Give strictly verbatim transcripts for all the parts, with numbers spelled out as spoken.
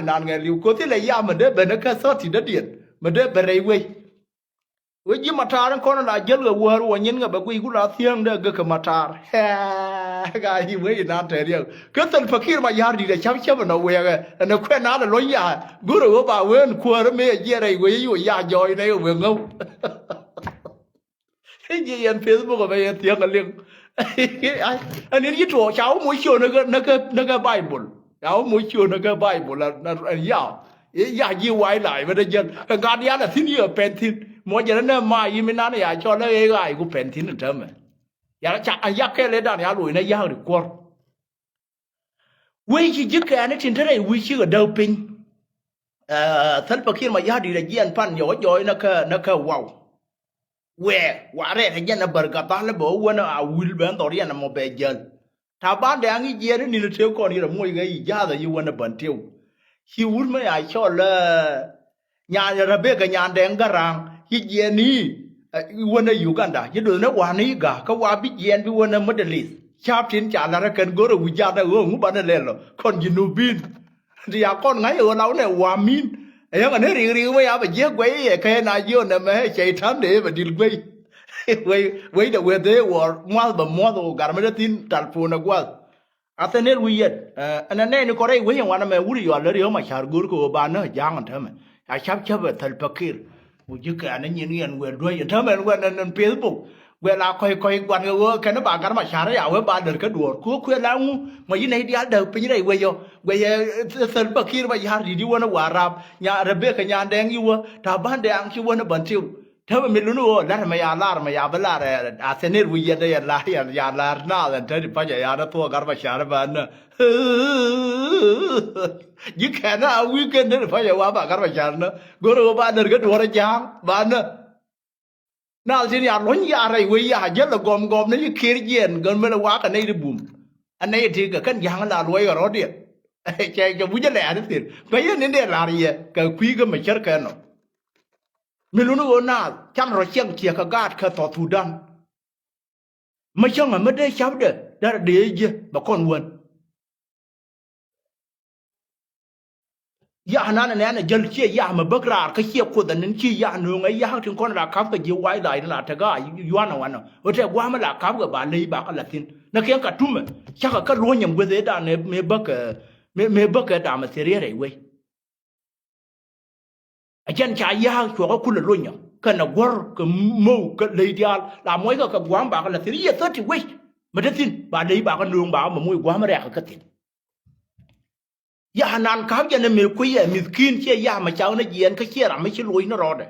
Nan ŋɛ li̱w kothi lɛ yam mi dee ben kä thɔti dee diɛn mi dee ben rɛy wec. Wec ji̱ matar in kɔn la jäl kɛ wäär wä nyin kɛ bɛ guiy ku la thiäŋ dee gek kɛ matar. Ka yi wec inan tɛɛr yɛ kä thil pakir ma ya̱r di̱t ɛ cap cap ɛn ɛ wɛɛkɛ ɛn ɛ kuɛn nan ɛ luɔ̱ny ya. Go̱rɛ wä ba wen kuäär mi ɛ jiɛn rɛy wec yi wä ya jɔɔy nɛ wä ŋäw. I̱ ji̱ yɛn Facebook ɛ bɛ yɛ thiäŋ ɛ liŋ. Ɛn in yi tuɔɔk ca wä moc ciö näkä näkä näkä Baibol. Ca wä moc ciö näkä Baibol ɛn ɛn ya. I̱ ya ji̱ wa̱i̱ la̱a̱c bä dee jäl ɛn gat yan ɛ thi̱n yi ɛ pɛn thi̱n. Muɔc jɛn ɛn ɛ ma yi mi nan ɛ ya cɔl ɛ ɣa̱a̱c ku pɛn thi̱n ɛ täämɛ. Ya ca ɛn ya kɛl ɛ dan ya loc nɛ ya̱k ri kuɔr. Wec ci ji̱ kɛɛni tin te rɛy wi̱i̱ cikɛ däk piny. Ɛ, Salva Kiir Mayardit ɛ jiɛn pan jɔɔc jɔɔc näkä näkä waw. Wɛɛ wa rɛɛt ɛ jɛn ɛ bär gat dhal ɛ bɛ wä wän a wil ben dhɔr yɛn ɛmɔ bɛ jäl. Taban dɛ aŋic jiɛɛn ni ni tëë kɔn yɛn ɛ moc kɛ yi ja̱a̱th ɛ yi wän ɛ bän tëë. Ci wut mɛ ya cɔl ɛ Nyan Rebecca Nyandɛŋ Garaŋ ci jiɛɛn i̱, ɛ, wänä Uganda ci do̱thni wa̱n i̱ ga̱ kä wa bi jiɛɛn bi wänä Middle East. Ca̱p tin ca la̱rä kɛn go̱rä wi̱c jatdä ɣöö ŋu banɛ lɛl ɔ kɔn Junubin. Ti ya kɔn ŋa̱c ɣöö law nɛ wa̱ mi̱n. Ɛ yäŋä ni rik rik wä ya bɛ jiäk guɛy i̱ ɛ kɛn a jiön ɛmɛ ɛ cɛy ta̱n dee bɛ dil guɛy. Wec wec dɛ weth dee wä muath bɛ muɔth ɣöö gar mi dee thi̱n talpon ɛ gua̱th. Athɛnel wi̱i̱ yɛt, ɛ, ɛn ɛ nɛɛni kɔrɛ i̱ wec in wanɛ mɛ wuri yɔal lä riek ma ca̱r go̱o̱r kɛ ɣöö ba näk ja̱a̱ŋ ɛn täämɛ. Ca ca̱p ca̱p ɛ Salva Kiir. Ku ji̱ kɛɛn ɛ nyin yɛn wëë duäc ɛn täämɛ ɛn wɛn ɛn, ɛn Facebook. Guɛ la kɔc kɔc gua̱n kɛ ɣöö kɛn ba Gat Macar ya wee ba lär kä duɔ̱ɔ̱r. Ku kuɛ la ŋu, mɔ yi nɛy diaal däk piny rɛy wec ɔ. Guɛ yɛ, ɛ, Salva Kiir ba ya̱r di̱t yi wän ɛ Warap. Nya Rebecca Nyandɛŋ yi wä. Ta̱a̱ bän dɛɛŋ ci wän ɛ bän tiw. Täämɛ mi luni ɣöö la̱r mɛ ya lar mɛ ya bi lar, ɛ, Athɛnel wi̱i̱ yɛn dee yɛ lar yɛn ya lar naath ɛn te di pa̱cɛ ya ni thuɔɔk Gat Macar banä. Ji̱ kɛn a wi̱i̱ kɛn dee di pa̱cɛ wa ba Gat Macar nä. Go̱rɛ ɣöö ba lär kä duɔ̱ɔ̱r ɛ ja̱a̱ŋ banä. Naath tin ya luɔ̱ny ya rɛy wec ya jäl ɛ gɔm gɔm ni ci Kiir jiɛn gän mɛn ɛ wakä nɛy di bum. Ɛ nɛy ti kɛ kɛn ja̱a̱ŋ la luɔ̱c kɛ rɔ̱diɛn. Cɛ cɛ wi̱c ɛ lɛɛr i̱ thil bä yɛn ni dee la̱r yɛ kɛ kui̱ kä mɛ cär kɛn nɔ. Mi luni ɣöö naath can rɔ ciɛŋ ciɛ kɛ gaat kɛ South Sudan. Mi cäŋ ɛ mi dee capdɛ derɛ dee ji̱ bɛ kɔn wän. Yak nan ɛ nɛn ɛ jäl ciɛ yak mi bäk raar kä ciɛ kuoth ɛ nin ci yak nööŋ ɛ yak tin kɔn la ka̱p kɛ ji̱ wa̱i̱ la̱a̱c ni la tekɛ a yuan ɛ wanɔ ɣöö tɛ gua̱a̱m ɛ la ka̱p kɛ ba ley ba kɛ la thi̱n. Nɛ kiɛn ka tumɛ cakɛ kä luɔ̱ny ɛm gueth ëëdan mëë bäk ɛ mëë bäk ɛ dam ɛ thiriɛr ɛ wec. Ɛ jɛn ca ya̱a̱k cuɔkä kulɛ lonyɔ kɛnɛ guɔ̱r kɛ mo̱w kɛ ley diaal la muɔckɛ kɛ gua̱a̱m bakɛ la thi̱n i̱ yɛ thirty wec. Mɛ te thi̱n ba ley bakɛ nööŋ bakɛ mɛ moc gua̱a̱m rɛ̈ɛ̈kä kä thi̱n. Ya̱a̱ nan ka̱p jɛn ɛ mëë kui̱ ɛ mi̱thki̱n ciɛ ya̱a̱ mɛ cak ni jiɛɛn kä ciɛ ram mi ci loc ni rɔɔdɛ.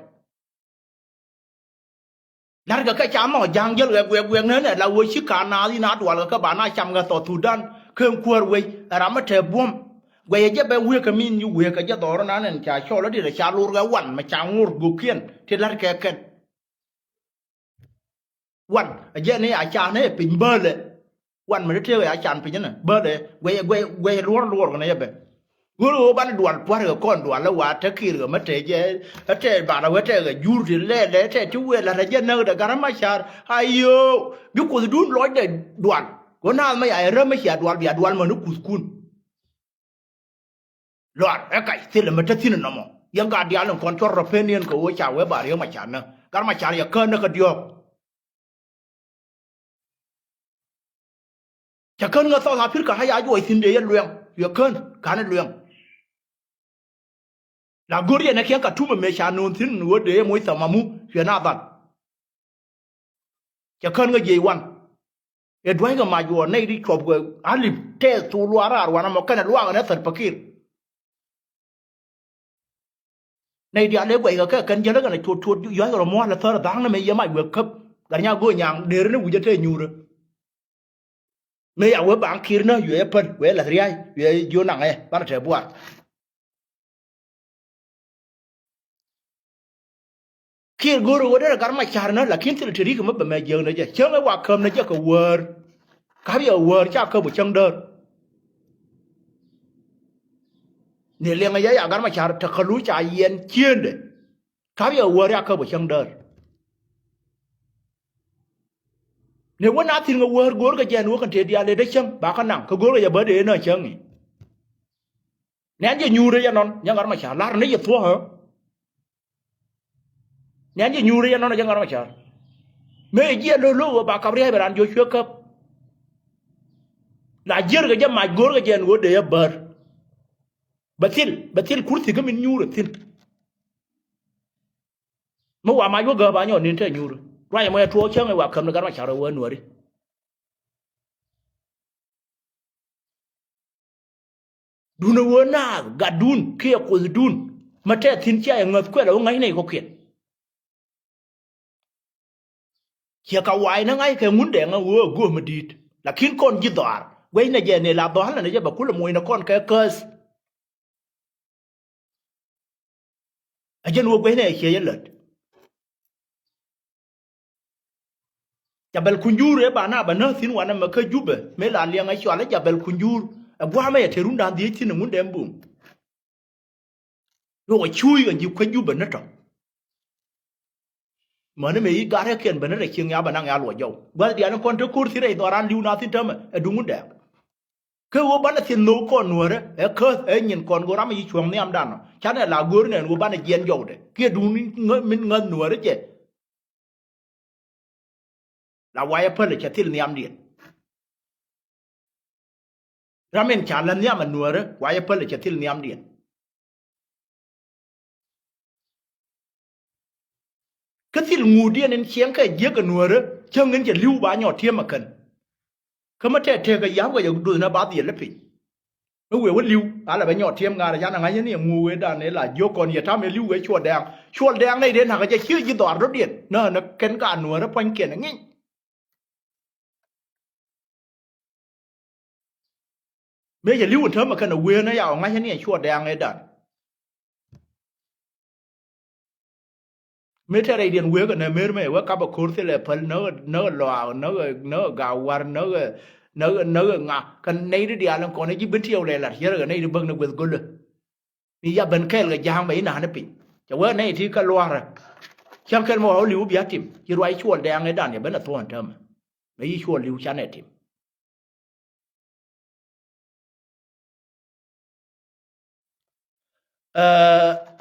La̱rkɛ kɛ ca mɔ ja̱a̱ŋ jäl ɣɛ guɛk guɛk nänɛ la ɣöö ci ka̱n naath in a dualkɛ kä ba na cam ɣɛ South Sudan ken kuäär wec ɛ ram mi te buɔ̱m. Guɛcɛ jɛ bɛ wëëkɛ min nyi wëëkɛ jɛ dhɔr nan ɛn ca cɔl ɛ dit ɛ ca lor ɣɛ wan mɛ ca ŋor gökiɛn ti la̱rkɛ kɛn. Wan ɛ jɛ ni a ca nɛ piny bälɛ. Wan mi te tëëk ya can piny ni bä dee guɛy guɛy guɛy luɔr luɔr kɛ nɛ yɛ bɛ. Ɣöö ɣöö banɛ dual pua̱r kɛ kɔn dual lɛ wa te Kiir kɛ mä te jɛ. Ɛ tɛ banɛ wee tɛ kɛ jur ti lɛ lɛ tɛ ti wee la̱t ɛ jɛ näk dɛ Gat Macar. Ayoo bi kuothdun lɔcdɛ dual. Ɣöö naath mä ya ɛ räm mä cia dual bia dual mäni kuthkun. Luar ɛ kac thilɛ mi te thi̱n nɔmɔ yɛn gat diaal in kɔn cɔr rɔ pen yɛn kɛ ɣöö ca wee ba Riek Macar nä. Gat Macar yɛ kään nä kä diɔ̱ɔ̱k. Cɛ kän ŋä South Africa kä ya juɔc thi̱n dee yɛ luɛŋ cuɛ kän ka̱n luɛŋ. La go̱r yɛn ɛ kiɛn ka tumɛ mëë ca no̱o̱n thi̱n ɣöö dee yɛ moc thamamu cuɛ na dhal. Cɛ kän ŋä jiɛc wan. Ɛ dua̱ckɛ mac ɣɔɔ nɛy di cuɔp kɛ alip tɛth thok luaar raar wanɛ mɔ kɛnɛ luaak ɛn ɛ Salva Kiir. Nɛy diaal ëë guɛckɛ kɛ kɛn jiäl ɛ kɛnɛ cuɔt cuɔt yua̱ckɛ rɔ mua̱a̱l ɛ thäär ɛ dha̱a̱ŋ ni mëë yɛ mac wek käp. Gat Nyago̱o̱k Nyaŋ dëër ni wi̱cä te nyuurä. Mëë ya wee baŋ Kiir nä yuɛ yɛ päl wee la̱th ria̱a̱c yuɛ jiö naŋɛ banɛ te buar. Kiir go̱o̱r ɣöö derɛ Gat Macar nä lakin thilɛ te ri̱k mi bɛ mɛ jiäk nä jɛ cäŋ ɛ wa käm nä jɛ kɛ wäär. Ka̱p yɛ wäär ca käp ɔ cäŋ däär. Ni liɛŋ ɛ yɛ ya Gat Macar te kä luc ca yiɛn ciëëndɛ. Ka̱p yɛ wäär ya käp ɔ cäŋ däär. Ni wä na thi̱n ŋä wäär go̱o̱r kɛ jɛn wä kɛn te diaal ëë dee cäŋ ba kä naŋ kä go̱o̱r kɛ jɛ bä dee nä cäŋ i̱. Nɛn jɛ nyuurä yɛ nɔn, jɛ ŋa̱r ma ca̱r, la̱r ni jɛ thuɔ̱k ɣä. Nɛn jɛ nyuurä yɛ nɔn, jɛ ŋa̱r ma ca̱r. Mëë jiɛ lo̱k lo̱k ɣöö ba kap ria̱a̱c bɛ raan jiɔ cuɛ käp. La jiärkɛ jɛ mac go̱o̱rkɛ jɛ ɛn ɣöö dee yɛ bär. Bɛ thil, bɛ thil kurthi kä min nyuurä thil. Mi wa mac wä gääp a nyɔk ni̱n te nyuurä. Ruac ɛmɔ yɛ tuɔɔk cäŋ ɛ wa käm ni gat ma ca̱r ɛ wä nuääri. Duundɛ ɣöö naath gatdun kiɛ kuothdun mi tɛth thi̱n cia yɛ ŋäth kuɛl ɛ wä ŋa̱cnɛ i̱ kɔ̱kiɛn. Ciɛ ka wa̱a̱ inɛ ŋa̱ckɛ Ŋundɛŋ ɛ ɣöö ɛ gööm mi di̱i̱t. Lakin kɔn ji̱ dhɔaar guɛcnɛ jɛ ni la dhɔaar lɛ ni jɛ bɛ kulɛ muɔ̱cnɛ kɔn kɛ käth. Ɛ jɛn wä guecnɛ ɛ ciɛ jɛ lät. Jabɛl Kunjur ëë ba na bɛ näk thi̱n wanɛ mɛ kä Jubɛ mëë la liɛŋ ɛ cɔal i̱ Jabɛl Kunjur. Ɛ gua̱a̱mɛ yɛ te rundan dhiec thi̱n ɛ Ŋundɛ Mbum. Luɔk ɛ cuuc ɣän ji̱ kuec Jubɛ ni tɔ. Mäni mëë yi gat rɛkiɛn ben rɛy cieŋ ya bɛ naŋ ya luɔc jɔw. Gua̱th diaal in kɔn te ko̱r thi̱n rɛy dhɔran li̱w na thi̱n täämɛ ɛ duŋ wun dɛɛk. Kä ɣöö banɛ thieth nhök kɔn nuäärä ɛ käth ɛ nyin kɔn go̱ ram yi cuɔ̱ŋ nhiamdan ɔ. Canɛ la go̱o̱r nɛn ɣöö banɛ jiɛn jɔwdɛ kiɛ duŋ min ŋäth nuäärä jɛ. La wayɛ päl cɛ thil nhiamdiɛn. Ram in ca lä nhiam ɛ nuäärä wayɛ päl cɛ thil nhiamdiɛn. Kä thil ŋuudiɛn in ciɛŋ kɛ jiäk ɛ nuäärä cäŋ in cɛ li̱w ba nyɔɔt ti̱em ɛ kän. Kä mä tɛt tëëk ɛ ya̱p kɛ jɛ duth nä ba dhiɛl ɛ piny. Mi wëë wä li̱w a lɛ bɛ nyɔɔt ti̱em ŋa̱r ɛ can ɛ ŋa̱c ni ɛ ŋuuk wëëdan ëë la jiök kɔn yɛ tam ɛ li̱w wëë cuɔl dɛɛŋ. Cuɔl dɛɛŋ nɛy dee na̱k ɛ jɛ cië ji̱ dhɔaar dɔ̱diɛn nä nä kɛn ka nuäärä pua̱nykiɛn ɛ ŋi̱ny. Mëë cɛ li̱w in täämɛ kɛn ɛ wëë nä ya ɣɔ̱ ŋa̱c ni ɛ cuɔt dɛɛŋ ëëdan. Mëë tɛrɛcdiɛn wëë kɛ nɛ mer mɛ wee kap ɛ ko̱r thilɛ päl näk näk lɔaaŋ näk näk gaawar näk näk näk ŋa kɛ nɛy ti diaal in kɔn ɛ ji̱ ben tiɛɛw lɛ lat yärɛ kɛ nɛy ti bäk ni gueth go̱lä. Mi ya ben kɛɛl kɛ ja̱a̱ŋ bɛ ina̱a̱ni piny cɛ wee nɛy ti kä lua̱rä. Cäŋ kɛl mi wa wä li̱w bia tim ci ruac cuɔl dɛɛŋ ëëdan yɛ ben ɛ thuɔ̱ɔ̱n täämɛ. Mëë yi cuɔl li̱w canɛ tim. Ɛ,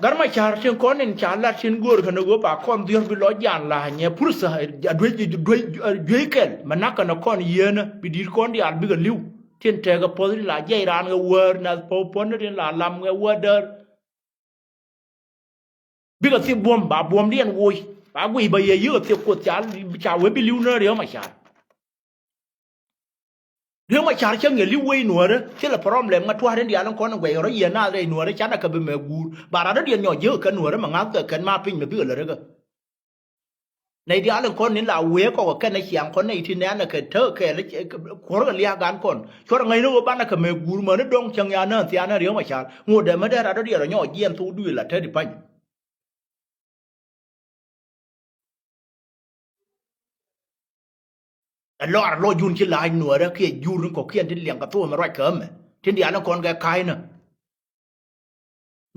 Gat Macar tin kɔn in ca lat tin göör kɛn ɣöö ba kɔn dhiɔr bi lɔ jan la nyɛ pursa, ɛ, duec, duec, ɛ, juey kɛl mɛ nak kɛn kɔn yieenä bi di̱i̱t kɔn diaal bikɛ li̱w tin tekɛ puɔ̱th tin la jiɛc raan kɛ wäär nath puɔ̱n tin la lam kɛ wäär däär. Bikɛ thil buɔ̱m ba buɔ̱mdiɛn woc ba guic ba yɛ yiëk ɛ thil kuoth ca, ca wee bi li̱w nä Riek Macar. Riek Macar cä ŋiɛl i̱ wec nuäärä thilɛ problem ŋa tua̱r in diaal in kɔn in guɛc rɔ yiëë naath rɛy nuäärä canɛ kɛ bi mɛ guur ba rat rɔ̱diɛn nyɔk jiäk kɛ nuäärä mɛ ŋa̱th kɛ kɛn ma piny mɛ bikɛ lät rikä. Nɛy diaal in kɔn in la wëë kɔk kɛn ɛ ciaŋ kɔn nɛy ti nɛ̈nɛ kɛ tek kɛɛl kuɔ̱rkɛ lia̱a̱ gan kɔn cuɔr ŋäcni ɣöö banɛ kɛ mɛ guur mäni dɔ̱ŋ cäŋ ya nään thiaanä Riek Macar ŋot dee mä dee rat rɔ̱diɛn rɔ nyɔk jiɛɛn thok duëël la te di pa̱ny. Ɛ lɔr lɔ jun ci la̱a̱c nuäärä kiɛ jur ni kɔ̱kiɛn ti liɛŋ kɛ thok ɛmɛ ruac kɛ ɛmɛ tin diaal ni kɔn kɛ ka̱a̱cnä.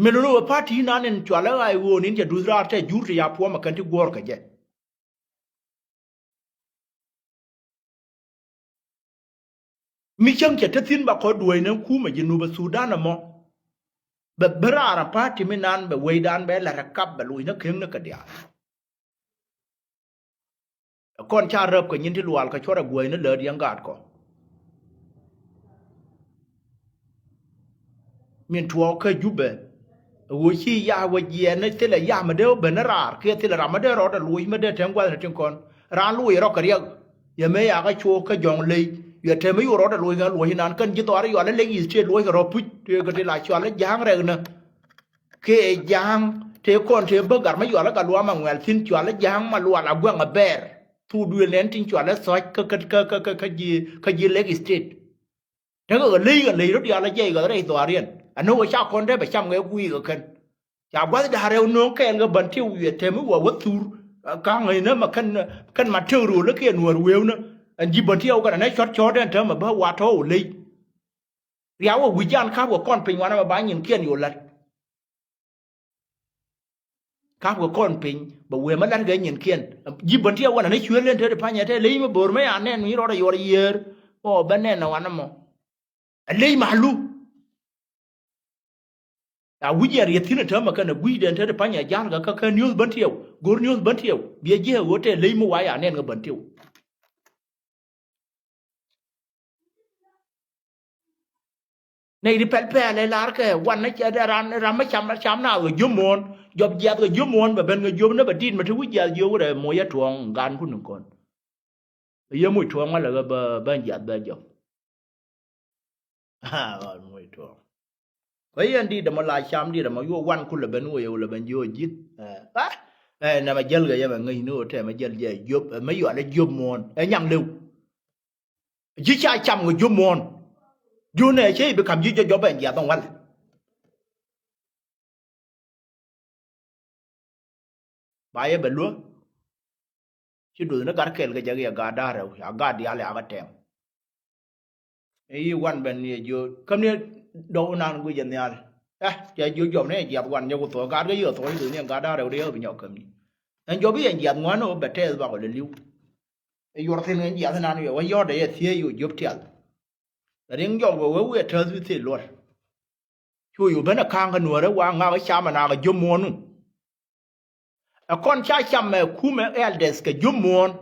Min luni wä pa̱t ti̱i̱ nan in cualä ɣa̱c ɣöö nin cɛ duth raar tɛ jur ti ya puɔ̱mɛ kɛn ti guɔ̱ɔ̱r kɛ jɛ. Mi cäŋ cɛ te thi̱n ba kɔn duäcnä kumɛ ji̱ Nup ɛ Thudan ɛmɔ. Bɛ ben raar ɛ pa̱a̱t ti mi nan bɛ wecdan bɛ la̱t ɛ kap bɛ loc nä keŋ ni kɛ diaal. Ɛ kɔn ca räp kɛ nyin ti luaal kɛ cuɔr ɛ guäcnä lät yɛn gaatkɔ. Min tuɔɔk kä Jubɛ. Ɛ ɣöö ci ya wä jiɛɛn ni thilɛ ya mi dee wä ben ni raar kiɛ thilɛ ram mi dee rɔɔdɛ loc mi dee tɛn gua̱thni tin kɔn. Raan loc rɔ kɛ riɛk. Yɛ mëë yakä cok kä jɔ̱ɔ̱ŋ ley. Yɛ te mi yor rɔɔdɛ loc kɛ loc inan kɛn ji̱ dhɔaar yual ilek yi̱th tëë loc kɛ rɔ puc tëë kɛ ti la cual i̱ ja̱a̱ŋ rɛknä. Kɛ ja̱a̱ŋ tëë kɔn tëë bäk gat mi yual i̱ gat luaam aŋuɛl thi̱n cual i̱ ja̱a̱ŋ ma lual aguɛŋ abɛɛr. Thuk duëël nɛn tin cual i̱ thɔc kä kä kä kä kä ji̱ kä ji̱ lek state. Tekɛ kɛ ley kɛ ley rɔ diaal a jiɛc kɛ rɛy dhɔaariɛn. Ɛ ni wä ca kɔn dee bɛ cam kɛ guiik kɛ kɛn. Ca gua̱th da̱a̱r rɛw nööŋ kɛɛl kɛ bän tiw wiɛ tɛm i̱ wä wä thur. Ka̱ŋ inä mɛ kɛn kɛn ma tëk rööl i̱ kiɛ nuäär wëëwnä. Ɛn ji̱ bän tiɛw kɛn ɛn ɛ cɔ̱t cɔ̱t ɛn täämɛ bä wa tɔ̱ wä ley. Riaw wä wi̱c jan ka̱p kɛ kɔn piny wanɛ mɛ ba nyinkiɛn yo̱ la̱t. Ka̱pkɛ kɔn piny bɛ wëë mä la̱tkɛ nyinkiɛn. Ji̱ bän ti a wanɛ ni cuël in te ti pa̱nyɛ te ley mi bo̱o̱r mä ya nɛn mi rɔɔdɛ yuɔr yiëër. Ɔ bä nɛn ɛ wanɛ mɔ. Ɛ ley malu. A wi̱c yɛn rieth thi̱n ɛ täämɛ kɛn ɛ gui̱cdɛn te ti pa̱ny ɛ ja̱l kä kä news bän tiɛw, go̱r news bän tiɛw. Biɛ jiɛ ɣöö tɛ ley mi wa ya nɛn kä bän tiɛw. Nɛy ti pɛl pɛl ɛ lar kɛ wan ni cɛ dee ran ram mi cam cam na ɣä jiöm muɔ̱ɔ̱n. Jɔp jiath ɣä jiöm muɔ̱ɔ̱n bɛ ben ɣä jiöm ni bɛ dit mi ti wi̱c jiath jiöm wurɛ moc ɛ tuɔ̱ɔ̱ŋ gan kun in kɔn. Ɛ yɛ moc tuɔ̱ɔ̱ŋ wälɛ ɣä bä bä jiath bä jɔp. Aa, ɣɔn moc tuɔ̱ɔ̱ŋ. Kɔ yɛn dit ɛmɔ la cam dit ɛmɔ yuɔ wan kulɛ ben wee wulɛ ben jiö ji̱th. Ɛ, ɛ, nɛmɛ jäl kɛ yɛ mɛ ŋäc ni ɣä tɛmɛ jäl jɛ jiöp, ɛ, mɛ yualɛ jiöp muɔ̱ɔ̱n. Ɛ nyaŋ lëw. Ji̱ ca cam kɛ jiöp muɔ̱ɔ̱n. Ji̱ nɛ cɛ i̱ bi kam ji̱ jɔp ɛn jiath ɛn wälɛ. Ba yɛ bɛ luäk. Ci duth ni gat kɛl kɛ jɛ kɛ gaat da̱a̱ rɛw, a gaat diaal ya kɛ tɛŋ. I̱ wan ben yɛ jiö käm ni dɔw nan guic jɛ nhial. Ɛ, cɛ jiö jɔp ni jiath wan jɛ ku thuɔ̱k gaat kɛ yio̱ thuɔ̱k ci duth ni gaat da̱a̱ rɛw di yɛ bi nyɔk käm ni. Ɛn jɔp i̱ yɛn jiath ŋuan ɔ bɛ tɛth bak ɔ lɛ li̱w. Ɛ yuɔr thin ŋäc jiath nan yɛ wä yɔ̱ɔ̱t ɛ yɛ thiee yo̱ jiöp tial. Riŋ jɔk wee wee wi̱i̱ ɛ tääth wi̱i̱ thil luɔr. Cu yo̱ ben ɛ ka̱a̱ŋ kä nuäärä wa ŋak ɛ cam ɛ naak ɛ jiöp muɔ̱ɔ̱nu. Ɛ kɔn ca cam ɛ kumɛ elders kɛ jiöp muɔ̱ɔ̱n.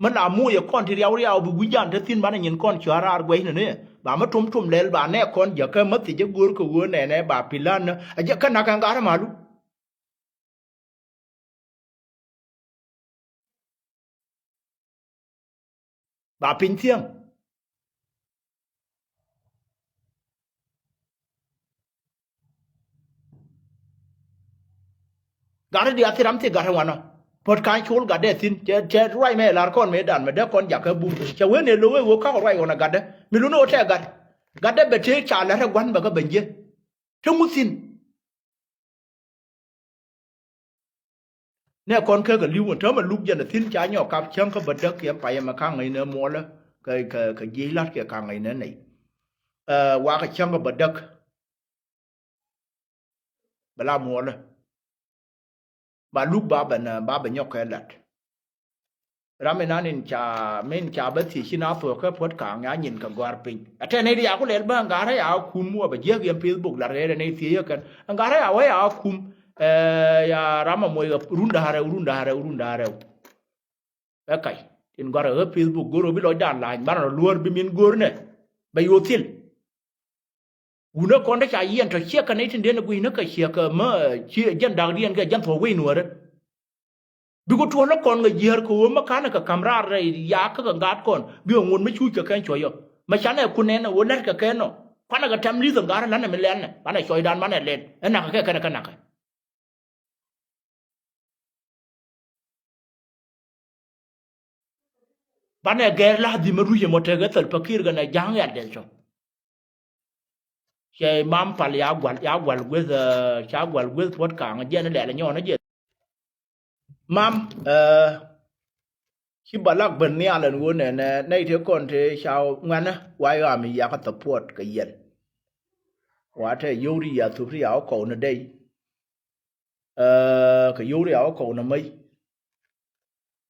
Mi la moc ɛ kɔn ti riaw riaw bi wi̱c jan te thi̱n banɛ nyin kɔn cua raar guɛcnɛ ni. Ba mi tum tum lɛl ba nɛ kɔn jäkä mi thiec ɛ go̱o̱r kɛ ɣöö nɛnɛ ba pilan ni. Ɛ jɛ kä nak ɛn gat ɛ malu. Ba piny thiäŋ. Gatdä diaal thil ram thil gatdä wanɔ. Puɔ̱t ka̱ny col gatdä thi̱n. Cɛ, cɛ ruac mɛ lar kɔn mëë dan mɛ dee kɔn jakä bum. Cɛ wen ëë lo̱k ëë ɣöö kakɔ ruac ɣɔn a gatdä. Mi lun ɣöö tɛɛ gat. Gatdä bɛ tëë ca lät ɛ gua̱n bɛ kä ben jiɛ. Te ŋuth thi̱n. Nɛ kɔn kɛ kɛ li̱w ɛn täämɛ luk jɛn ɛ thi̱n ca nyɔk kap cäŋ kä bädäk yɛn payɛ mɛ ka̱ŋ ŋäcnɛ muɔlä kɛ, kɛ, kɛ jiec la̱t kɛ ka̱ŋ ŋäcnɛ nɛy. Ɛ, wakɛ cäŋ kä bädäk. Bɛ la muɔlä. Ba luk ba bɛ nɛ, ba bɛ nyɔk kɛ lat. Ram inan in ca, min ca bä thiec ci na thuɔ̱k kä puɔ̱t ka̱a̱ŋ ya nyin kɛ gɔ̱a̱r piny. Ɛ tɛn nɛy ti ya ku lɛl bä ɛn ga̱rä ya kum wä bɛ jiäk yɛn Facebook la rɛɛr ɛn nɛy thiec yä kɛn. Ɛn ga̱rä ya wä ya kum, ɛ, ya ram ɛ moc ɛ run da̱a̱r rɛw, run da̱a̱r rɛw, run da̱a̱r rɛw. Ɛ kac. Tin gɔ̱a̱r ɛ ɣä Facebook go̱r ɣä bi lɔcdan la̱ny banɛ rɔ luäär bi min go̱o̱r nɛ. Bɛ yo̱o̱ thil. Wunä kɔn te ca yiɛn tɔ ciɛ kɛ nɛy tin den gui̱cnä kɛ ciɛ kɛ mä ci jɛn da̱kdiɛn kɛ jɛn thuɔ̱k wec nuäärä. Bikɛ tuɔ̱lä kɔn kɛ jiäär kɛ ɣöö mä ka̱nɛ kɛ ka̱m raar rɛy yaak kä kɛ gaat kɔn bikɛ ŋot mä cuuc kɛ kɛn cuɔ̱c ɔ. Mä canɛ kun nɛn ɛ ɣöö la̱t kɛ kɛn ɔ. Kuanɛ kɛ tɛm li̱th ɛn ga̱rä la̱nɛ mi lɛl nɛ banɛ cuɔ̱cdan banɛ lɛl. Ɛ nakä kɛ kɛnɛ kä nakä. Banɛ gɛr la dhim a ruc ɛmɔ tekɛ Salva Kiir kɛnɛ ja̱a̱ŋ ya dɛl cɔ. Cɛ mam pal ya gual, ya gual gueth, eh, ca gual gueth puɔt kaŋ jiɛn lɛl nyɔn jiɛth. Mam, eh, ci ba lak ben nhial ɛn ɣöö nɛnɛ nɛy tëë kɔn tëë ca ŋuɛnä wa yɔam yakä support kɛ yɛl. Wa tɛ yio̱w ri ya thop ri ya wä kɔw ni dɛy. Eh, kɛ yio̱w ri ya wä kɔw ni mäc.